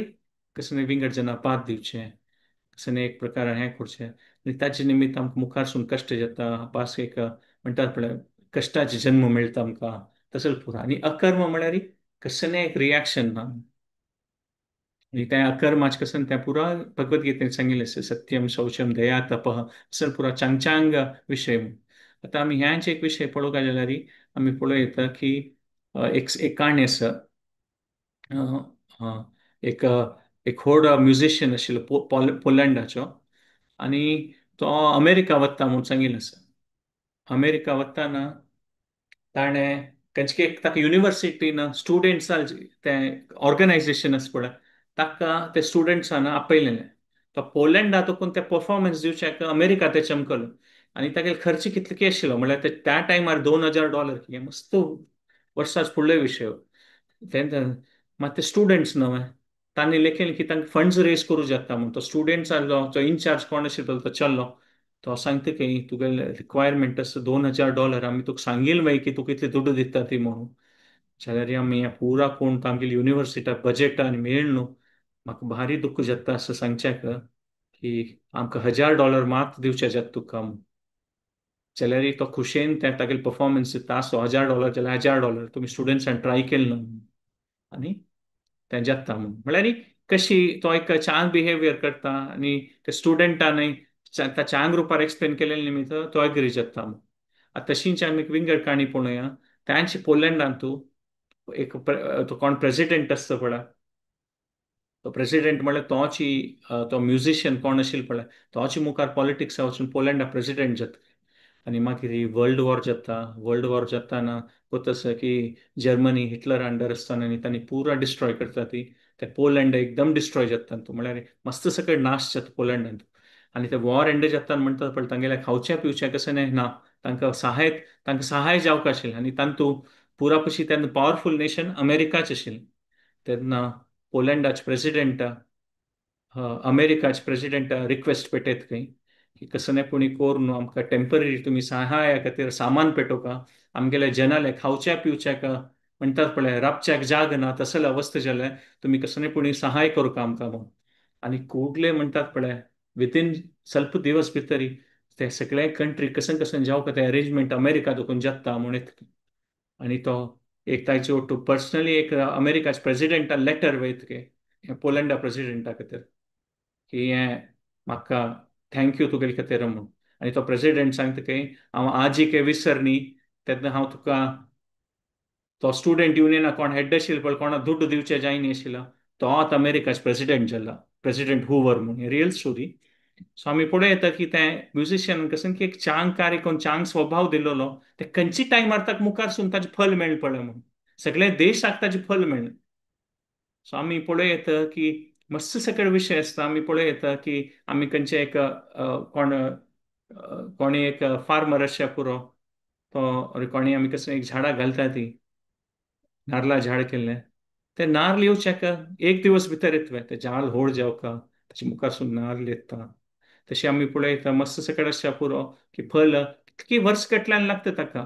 कशें विंगड जना पात दिवचें, कशें एक प्रकार हें करचें आनी ताचे निमित्त आमकां मुखारसून कश्ट जाता, पास एक म्हणटात पळय कश्टाचे जन्म मेळटा आमकां तसोच पुरा. आनी अकर्म म्हळ्यार कशें एक रिएक्शन ना, आनी तें अकर्माचें कशें तें पुरा भगवद्गीतेन सांगिल्लें आसा, सत्यम शौचम दया तपः असो पुरा चांगचांग विशय. आतां आमी ह्याच एक विशय पळोवंक जाल्यार आमी पळयता की एक एक काणी आसा. एक एक व्हड म्युझिशियन आशिल्लो पोलंडाचो आनी तो अमेरिका वता म्हूण सांगिल्लें आसा. अमेरिका वतना ताणें खंयचे एक ताका युनिवर्सिटीन स्टुडंट्सां तें ऑर्गनायजेशन आसा पळय ताका ते स्टुडंट्सान आपयलेलें. तो पोलंडा तो कोण ते परफॉर्मन्स दिवच्याक अमेरिका ते चमकलो आनी तागेले खर्च कितले आशिल्लो म्हळ्यार ते त्या टायमार $2000 हे मस्त वर्सां फुडले विशय. तेन्ना मात ते स्टुडंट्स न्हय तांणी लेखेल की तांकां फंड्स रेज करूं जाता म्हूण. तो स्टुडंट्स आहलो जो इनचार्ज कोण आशिल्लो तो चल्लो, तो सांगता की तुगेले रिक्वायरमेंट आसा $2000, आमी तुका सांगील मागीर की तुका इतले दुडू दिता ती म्हणून. जाल्यार आमी पुरा कोण तो आमगेले युनिवर्सिटा बजेट आनी मेळ न्हू, म्हाका भारी दुख्ख जाता असो सांगच्याक की आमकां $1000 मात दिवचे जाता तुका म्हूण. जाल्यार तो खुशेन ते तागेले परफॉर्मन्स दिता आसो $1000 जाल्यार $1000 तुमी स्टुडंट्सान ट्राय केलें न्हू आनी तें जाता म्हूण. म्हळ्यार कशी तो एक चांग बिहेवियर करता आनी ते स्टुडंटानय त्या चांग रुपार एक्सप्लेन केलेले निमित्त तो एग्री जाता म्हूण. आतां तशींच आमी एक विंगड काणी पळोवया. तांचे पोलंडांतू एक तो कोण प्रेसिडेंट आसता पळय, तो प्रेसिडेंट म्हळ्यार तोची तो म्युझिशियन कोण आशिल्लो पळय तोची मुखार पॉलिटिक्सा वचून पोलंडा प्रेसिडेंट जाता. आनी मागीर वर्ल्ड वॉर जाता. वर्ल्ड वॉर जाताना आसा की जर्मनी हिटलर अंडर आसतना आनी तांणी पुरा डिस्ट्रॉय करता ती ते पोलंड एकदम डिस्ट्रॉय जाता तूं म्हळ्यार मस्त सकयल नाश जाता पोलंडांत. आनी ते वॉर एंड जाता म्हणटात पळय तांगेल्या खावच्या पिवच्या कशें ना, तांकां सहाय तांकां सहाय जावंक आशिल्लें. आनी तांतू पुरा पशी तेन्ना पावरफूल नेशन अमेरिकाच आशिल्लें. तेन्ना पोलंडाचे प्रेसिडेंटा अमेरिकाचे प्रेसिडेंटा रिक्वेस्ट पेटयत खंय की कसं पुणी कोर न्हू आमकां टेंपररी तुमी सहाय खातीर सामान पेटोवका, आमगेले जनाले खावच्या पिवच्याक म्हणटात पळय राबच्याक जाग ना तसले अवस्था जाले, तुमी कसं पुणी सहाय करूका आमकां म्हणून. आनी कुडले म्हणटात पळय विथीन स्वल्प दिवस भितरी ते सगळे कंट्री कशें कशें जावका ते अरेंजमेंट अमेरिका देखून जाता म्हूण. आनी तो एक ताचे ओटू पर्सनली एक अमेरिकाचे प्रेसिडेंटा लेटर वयत के पोलंडा प्रेसिडेंटा खातीर की हें म्हाका thank you तुगेले खातीर म्हूण. आनी तो प्रेसिडेंट सांगता की हांव आजी के विसरनी, तेन्ना हांव तुका तो स्टुडंट युनियना कोण हेड आशिल्लो पळय कोणा दुड्ड दिवचे जायनी आशिल्लो तो आतां अमेरिकाचे प्रेसिडेंट जाला, प्रेसिडेंट हुवर म्हूण. Real story. सो आमी पळोवं येता की तें म्युजिशियन कशें की एक चांग कार्य करून चांग स्वभाव दिल्लो ते खंयची टायमार ताका मुखार सून ताजें फल मेळ्ळें पळय म्हणून सगळे देशाक ताजें फल मेळ्ळें. सो आमी पळोवं येता की मस्त सकळ विशय आसता. आमी पळोवं येता की आमी खंयचे एक कोण कोणी एक फार्मर आसच्या पुरो तो कोणी आमी कसं एक झाडां घालता ती नारला झाड केल्लें ते नारल येवच्याक एक दिवस भितर येतले ते झाड होड जावका ताचे मुखारसून नारल येता. तशें आमी पळयता मस्त सकळ आसच्या पुरो की फल कितकी वर्स कटल्यान लागता ताका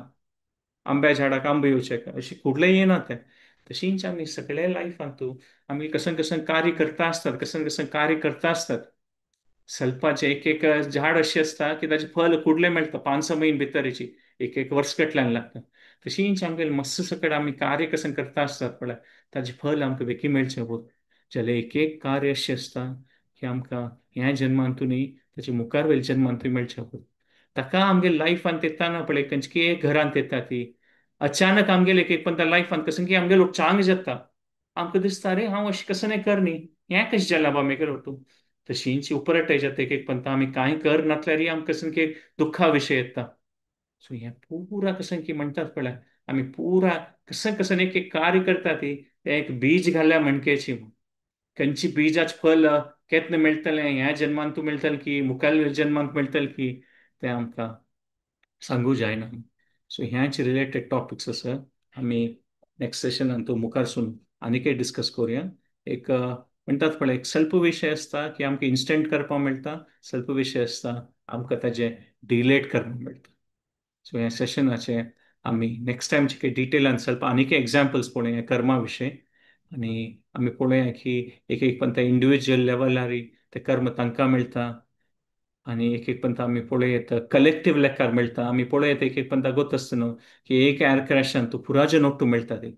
आंब्या झाडाक आंबो येवच्याक अशी कुडलें येना तें. तशींच आमी सगळे लायफांतू आमी कसन कसन कार्य करता आसतात, कसन कसन कार्य करता आसतात. सल्पाचें एक एक झाड अशें आसता की ताचें फल कुडलें मेळटा 5-6 म्हयने भितरची एक एक वर्स कटल्यान लागता. तशींच आमगेले मस्त सकट आमी कार्य कसन करता आसतात पळय ताचें फल आमकां बेगीन मेळचें पळय. जाल्यार एक एक कार्य अशें आसता की आमकां ह्या जन्मांतूय न्ही ताचे मुखार वयल्या जन्मांतूय मेळचें पळय. ताका आमगे लायफांत येताना पळय खंयचे एक घरांत येता ती अचानक आमगेले एक एक पण त्या लायफांत कसं की आमगे लोक चांग जाता आमकां दिसता रे हांव अशें कसं नाही कर न्ही हें कशें जालां बा मेगेलो तूं. तशींच उपरटाय जाता एक एक पंता आमी कांय कर नासल्यार आमकां कसं की एक दुख्खा विशय येता. सो हें पुरा कसं की म्हणटात पळय आमी पुरा कसं कसं एक एक कार्य करता ती तें एक बीज घाल्या म्हणकेची खंयची बीजाच फल केन्ना मेळटलें ह्या जन्मांत मेळटलें की मुखाल्ल्या जन्मांत मेळटलें की तें आमकां सांगू जायना. सो ह्याच रिलेटेड टॉपिक्स आसा आमी नेक्स्ट सेशनान तो मुखारसून आनीकय डिस्कस करुया. एक म्हणटात पळय एक सल्प विशय आसता की आमकां इन्स्टंट करपाक मेळटा, सल्प विशय आसता आमकां ताजें डिलेट करपाक मेळटा. सो ह्या सेशनाचे आमी नेक्स्ट टायम जे डिटेलान सल्प आनीकय एग्जाम्पल्स पळोवया कर्मा विशय आनी आमी पळोवया की एक एक पण त्या इंडिविज्युअल लेवलार ते कर्म तांकां मेळटा आनी एक एक पंता आमी पळयता कलेक्टीव लेखार मेळटा. आमी पळयता एक एक पंता गोत आसता न्हू की एक एअर क्रॅशान तूं पुराजें ओट्टू मेळटा ती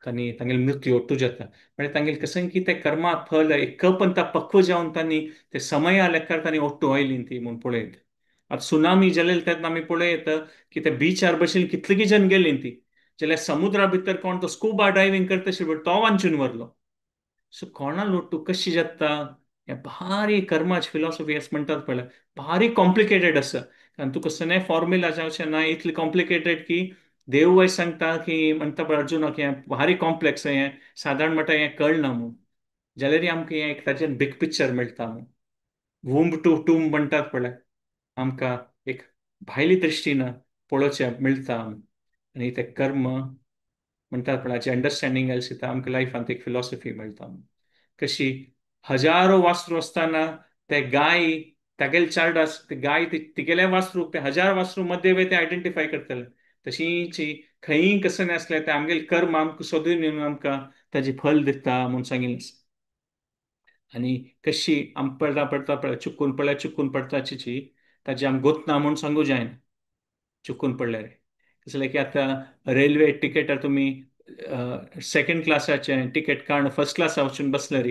आनी तांगेले मृत्यू ओट्टू जाता म्हळ्यार तांगेले कसं की ते कर्मा फल एक पंता पक्व जावन तांणी ते समया लेखार तांणी ओट्टू आयली ती म्हूण पळयता. आतां सुनामी जालेली तेन्ना आमी पळयता की ते बिचार बशीन कितलेगी जन गेली ती जाल्यार समुद्रा भितर कोण तो स्कुबा डायवींग करता आशिल्लो तो वांचून व्हरलो. सो कोणा लोटू कशी जाता हें भारी कर्माची फिलॉसॉफी अशें म्हणटात पळय भारी कॉम्प्लिकेटेड आसा. कारण तुका कसलें फॉर्म्युला जावचें ना इतलें कॉम्प्लिकेटेड की देव सांगता की म्हणटा पळय अर्जुनाक हें भारी कॉम्प्लेक्स हें सादारण म्हणटा हें कळना म्हूण जाल्यार आमकां हें एक ताचें बीग पिक्चर मेळटा म्हूण वूंब टू टूंब म्हणटात पळय आमकां एक भायली दृश्टीन पळोवचें मेळटा. आनी तें कर्म म्हणटात पळय हाचें अंडरस्टँडींग आयलें सुद्दां आमकां लायफांत एक फिलॉसॉफी मेळटा. कशी हजारो वासरू आसतना ते गाय तागेले चार्ड आस ते गाय तिगेले वासरूक ते 1000 वासरू मध्य ते आयडेंटिफाय करतले. तशींच खंयी कसं नासलें ते आमगेले कर्म आमकां सोदून येवन आमकां ताजें फल दिता म्हूण सांगिल्लें. आनी कशी आम पडटा पडटा पळय चुकून पडल्यार चुकून पडटा चिची ताजें आम गोतना म्हूण सांगू जायना चुकून पडल्यार. कसलें की आतां रेल्वे टिकेटार तुमी सेकंड क्लासाचें टिकेट काडून फर्स्ट क्लासा वचून बसल्यार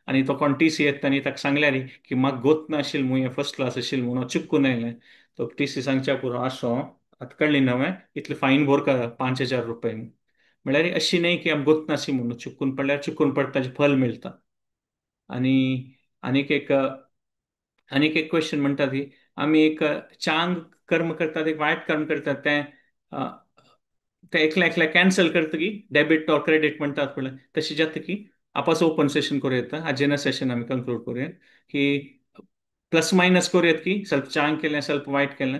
आनी तो कोण टी सी येता आनी ताका सांगल्यार की म्हाका गोत नाशिल्लें म्हूण हें फर्स्ट क्लास आशिल्लें म्हणून चुकून आयलें तो टी सी सांगच्या पुरो आसो आतां कळ्ळी न्हय इतले फायन भर 5000 रुपये म्हळ्यार अशी न्हय की आम गोत नाशी म्हणून चुकून पडल्यार चुकून पडटा ताजें फल मेळटा. आनी आनीक एक आनीक एक क्वेश्चन म्हणटा ती आमी एक चांग कर्म करतात एक वायट कर्म करतात तें तें एकल्या एकल्या कॅन्सल करता की डेबीट ऑर क्रेडीट म्हणटात पळय तशें जाता की आपास ओपन सेशन करूं येता. आजेना सेशन आमी कंक्लूड करूया की प्लस मायनस करूं येत की स्वल्प चांग केलें स्वल्प वायट केलें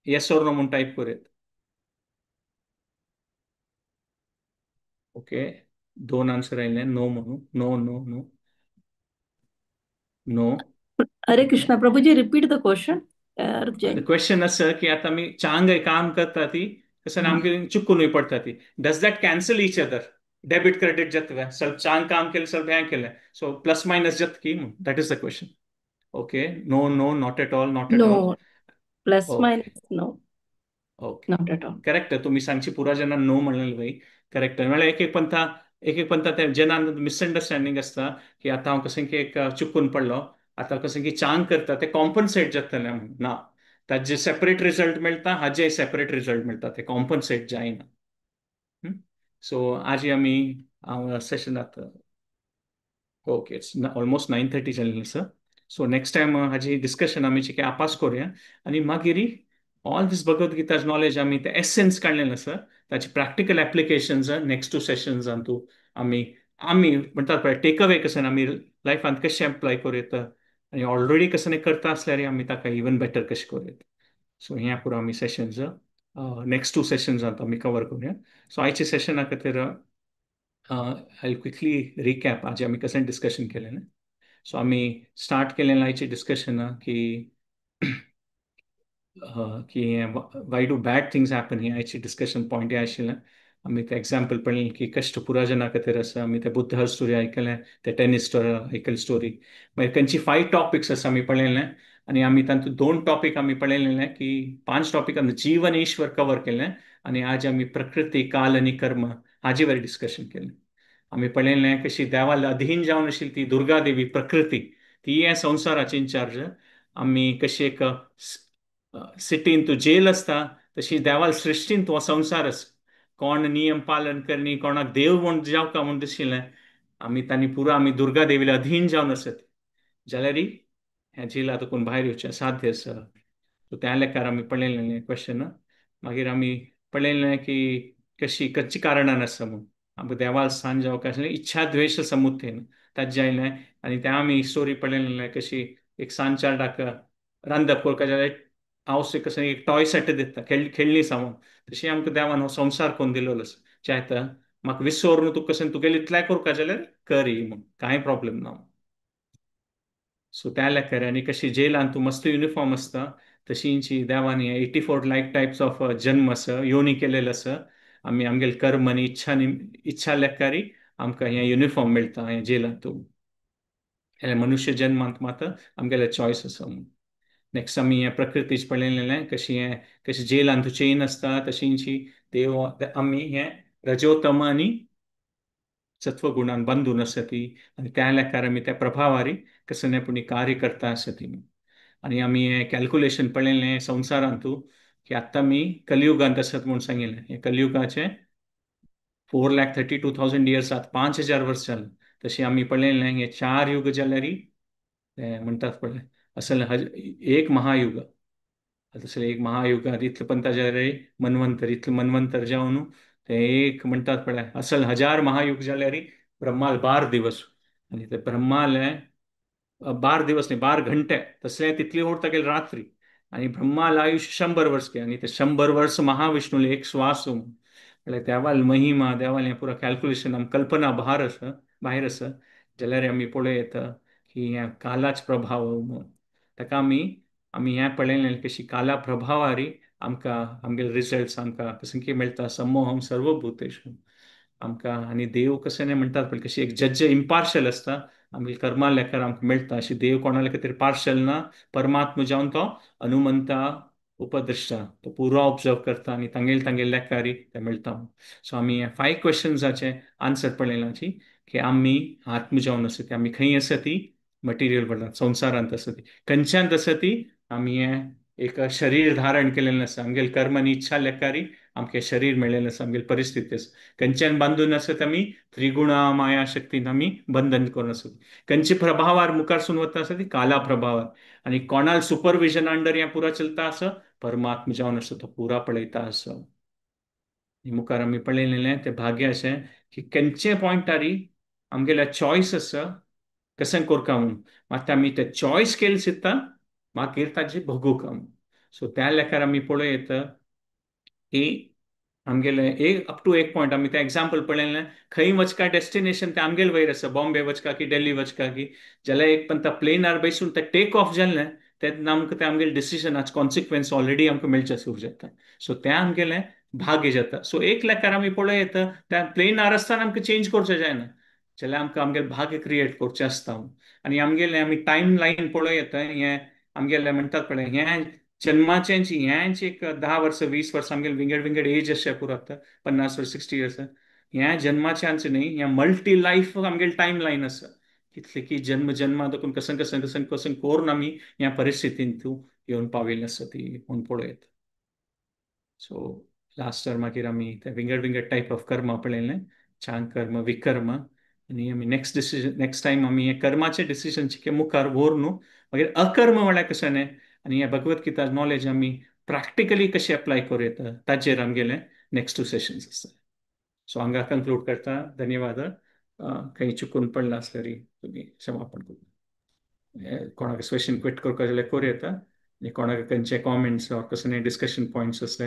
येस ऑर नो म्हूण टायप करूं येत. ओके 2 आन्सर आयले नो म्हणून no no no no. Hare Krishna Prabhuji, repeat the question. The question आसा की आतां आमी चांग काम करता ती तशें आमगे चुकूनय पडटा ती does that cancel each other debit credit जाता स्वल्प चांग काम केलें स्वल्प हें केलें सो प्लस मायनस जाता की that is the question. Okay no no not at all not at all plus minus no okay not at all correct. तुमी सांगची पुरा जेन्ना नो म्हणलें बाई करेक्ट. म्हळ्यार एक एक पंथा एक एक पंथा ते जेन्ना मिसअंडरस्टँडींग आसता की आतां हांव कशें की एक चुकून पडलो आतां कशें की चांग करता ते कॉम्पन्सेट जातलें म्हणून ना ताजे सेपरेट रिजल्ट मेळटा हाजे सेपरेट रिजल्ट मेळटा ते कॉम्पन्सेट जायना. सो आज आमी सेशनात ओके it's almost 9:30 जालें सर. सो नेक्स्ट टायम हाजी डिस्कशन आमी चिके आपास करुया आनी मागीर all these Bhagavad Gita's knowledge आमी ते एसेन्स काडलेलें आसा ताचे प्रॅक्टिकल एप्लिकेशन्स नेक्स्ट टू सेशन्सांतू आमी आमी म्हणटात पळय टेक अवे कशें आमी लायफांत कशें एप्लाय करूं येता आनी ऑलरेडी कशें करता आसल्यार आमी ताका इवन बेटर कशें करूं येता. सो हें पुरो आमी सेशन्स नेक्स्ट टू सेशन्सांत आमी कवर करुया. सो आयच्या सेशना खातीर I quickly recap आज आमी कशें डिस्कशन केलें. सो आमी स्टार्ट केलें आयचें डिस्कशन की की why do bad things happen हें आयचें डिस्कशन पॉयंट हें आशिल्लें. आमी ते एग्जाम्पल पळयलें की कश्ट पुराजना खातीर आसा. आमी ते बुद्ध स्टोरी आयकलें, ते टेनीस स्टोरी आयकली स्टोरी. मागीर खंयची 5 टॉपिक्स आसा आमी पळयलें आनी आमी तातूंत 2 टॉपीक आमी पळयलें की 5 टॉपीक आमी जीवन ईश्वर कवर केलें आनी आज आमी प्रकृती काल आनी कर्म हाजे वयर डिस्कशन केलें. आमी पळयलें कशी देवाल अधीन जावन आशिल्ली ती दुर्गा देवी प्रकृती ती ह्या संवसाराची इन्चार्ज. आमी कशी एक सिटीन तूं जेल आसता तशी देवाल सृश्टीन तो संवसार आसा. कोण नियम पालन करणी कोणाक देव म्हूण जावका म्हूण दिशिल्लें आमी तांणी पुरो आमी दुर्गा देवीला अधीन जावन आसत जाल्यार ह्या जेला तुकून भायर येवचें साध्य आसा. सो त्या लेखार आमी पळयलें क्वेश्चन. मागीर आमी पळयलें की कशी कच्ची कारणान आसा म्हूण आमकां देवाल स्थान जावका आसलें इच्छा द्वेश समुत्थेन ताजें आयलें आनी त्या आमी स्टोरी पळयलें कशी एक सांजचार डाक रांदप करपा जाल्यार हांव कशें एक टॉय सेट दिता खेळणी सामान तशी आमकां देवान हो संवसार कोन्न दिलेलो आसा चायता म्हाका विसोर तुका कशें तुगेलें इतलें करपा जाल्यार करी म्हूण कांय प्रॉब्लेम ना. सो त्या लेखार आनी कशी जेलान तूं मस्त युनिफॉर्म आसता तशींची देवान 84 लायक टायप्स ऑफ जन्म आसा योनी केलेलो आसा. आमी आमगेले कर्म आनी इच्छा इच्छा लेखारी आमकां हें युनिफॉर्म मेळटा हें जेलान तूं मनुष्य जन्मांत मात आमगेले चॉयस आसा म्हूण. नेक्स्ट आमी हें प्रकृतीच पळयलें कशी हें कशी जेलान तूं चेन आसता तशींची देव आमी हें रजोतम आनी सत्वगुणान बांदून आसा ती आनी त्या लेखार आमी त्या प्रभावारी कसं न्ही पूण कार्य करता आसा ती. आनी आमी हें कॅल्कुलेशन पळयलें संवसारांतू की आत्तां आमी कलियुगांत आसात म्हूण सांगिल्लें. हें कलियुगाचें 4,32,000 इयर्स आतां 5,000 वर्स जालें. तशें आमी पळयलें हें 4 युग जाल्यार तें म्हणटात पळय असल एक महायुग तसलें एक महायुगांत इतलें पंता जाल्यार मन्वंतर इतलें मन्वंतर जावन तें एक म्हणटात पळय असल 1000 महायुग जाल्यार ब्रह्माल 12 दिवस आनी ते ब्रह्माले 12 दिवस न्ही 12 घंटे तसलें तितली उरता गेली रात्री आनी ब्रह्माल आयुष्य 100 वर्स के आनी ते 100 वर्स महाविष्णुले एक श्वास म्हळ्यार देवाल महिमा देवाल हें पुरो कॅल्कुलेशन आम कल्पना भार आसा भायर आसा जाल्यार आमी पळोवं येता की हें कालाच प्रभाव म्हूण ताका आमी आमी हें पळयलें कशी काला प्रभावारी आमकां आमगेले रिजल्ट्स आमकां कशें कितें मेळटा समोहम सर्वभूतेषु आमकां. आनी देव कशें न्ही म्हणटात पळय कशी एक जज इम्पार्शल आसता आमगे कर्मा लेखार आमकां मेळटा अशी देव कोणाले खातीर पार्शल ना परमात्मा जावन तो अनुमंता उपदृष्टा तो पुरो ऑब्जर्व करता आनी तांगेले तांगेले लेखारी ते मेळटा. सो आमी 5 क्वेश्चन्साचे आन्सर पळयलाची की आमी आत्म जावन आसा ती आमी खंय आसा ती मटिरियल वर्ल्डांत संवसारांत आसा ती खंयच्यान आसा ती आमी हें एक शरीर धारण केलेलें आसा आमगेले कर्म आनी इच्छा लेखारी आमकां शरीर मेळिल्लें आसा आमगेली परिस्थिती आसा खंयच्यान बांदून आसत आमी त्रिगुणा माया शक्तीन आमी बंधन करून आसत खंयचे प्रभावार मुखारसून वता आसा ती काला प्रभावार आनी कोणाल सुपरविजन अंडर हें पुरा चलता आसा परमात्मा जावन आसा तो पुरा पळयता आसा. मुखार आमी पळयलें तें भाग्य अशें की खंयचे पॉयंटारी आमगेल्या चॉयस आसा कशें करका म्हूण मात आमी ते चॉयस केले चित्ता मागीर ताजे भोगूका म्हूण. सो त्या लेखार आमी पळोवं येता की आमगेले एक अप टू एक पॉयंट आमी तें एग्जाम्पल पळयलें खंय वचका डेस्टिनेशन तें आमगेले वयर आसा बॉम्बे वचका की दिल्ली वचका की जाल्यार एक पण प्लेनार बसून तें टेक ऑफ जालें तेन्ना आमकां तें आमगेले डिसिजनाचे कॉन्सिक्वन्स ऑलरेडी आमकां मेळचें सुरू जाता. सो तें आमगेलें भाग्य जाता. सो एक लेखार आमी पळोवं येता त्या प्लेनार आसतना आमकां चेंज करचें जायना जाल्यार आमकां आमगेलें भाग्य क्रिएट करचें आसता. आनी आमगेलें आमी टायम लायन पळोवं येता हें आमगेलें म्हणटात पळय हें जन्माचें हेंच एक 10 वर्सां 20 वर्सां आमगेले विंगड विंगड एज आसा पुरो आतां 50 वर्स 60 इयर्स ह्या जन्माच्याच न्ही ह्या मल्टी लायफ आमगेले टायम लायन आसा कितले की जन्म जन्मा देखून कशें कशें कशें कशें करून आमी ह्या परिस्थितींत येवन पाविल्ले आसा ती म्हूण पळोवं येता. सो लास्ट इयर मागीर आमी ते विंगड विंगड टायप ऑफ कर्म पळयलें चांग कर्म विकर्म आनी आमी नेक्स्ट डिसिजन नेक्स्ट टायम आमी हें कर्माचें डिसिजन मुखार व्हर न्हू मागीर अकर्म म्हळ्यार कशें न्ही आनी ह्या भगवत गीता नॉलेज आमी प्रॅक्टिकली कशें अप्लाय करूं येता ताचेर आमगेले नेक्स्ट टू सेशन्स आसता. सो हांगा कंक्लूड करता. धन्यवाद. खंय चुकून पडलां आसल्यार तुमी क्षमापण करूं. कोणाक क्वेश्चन क्विट करपाक जाल्यार करूं येता आनी कोणाक खंयचे कॉमेंट्स ऑर कसले डिस्कशन पॉयंट्स आसल्यार.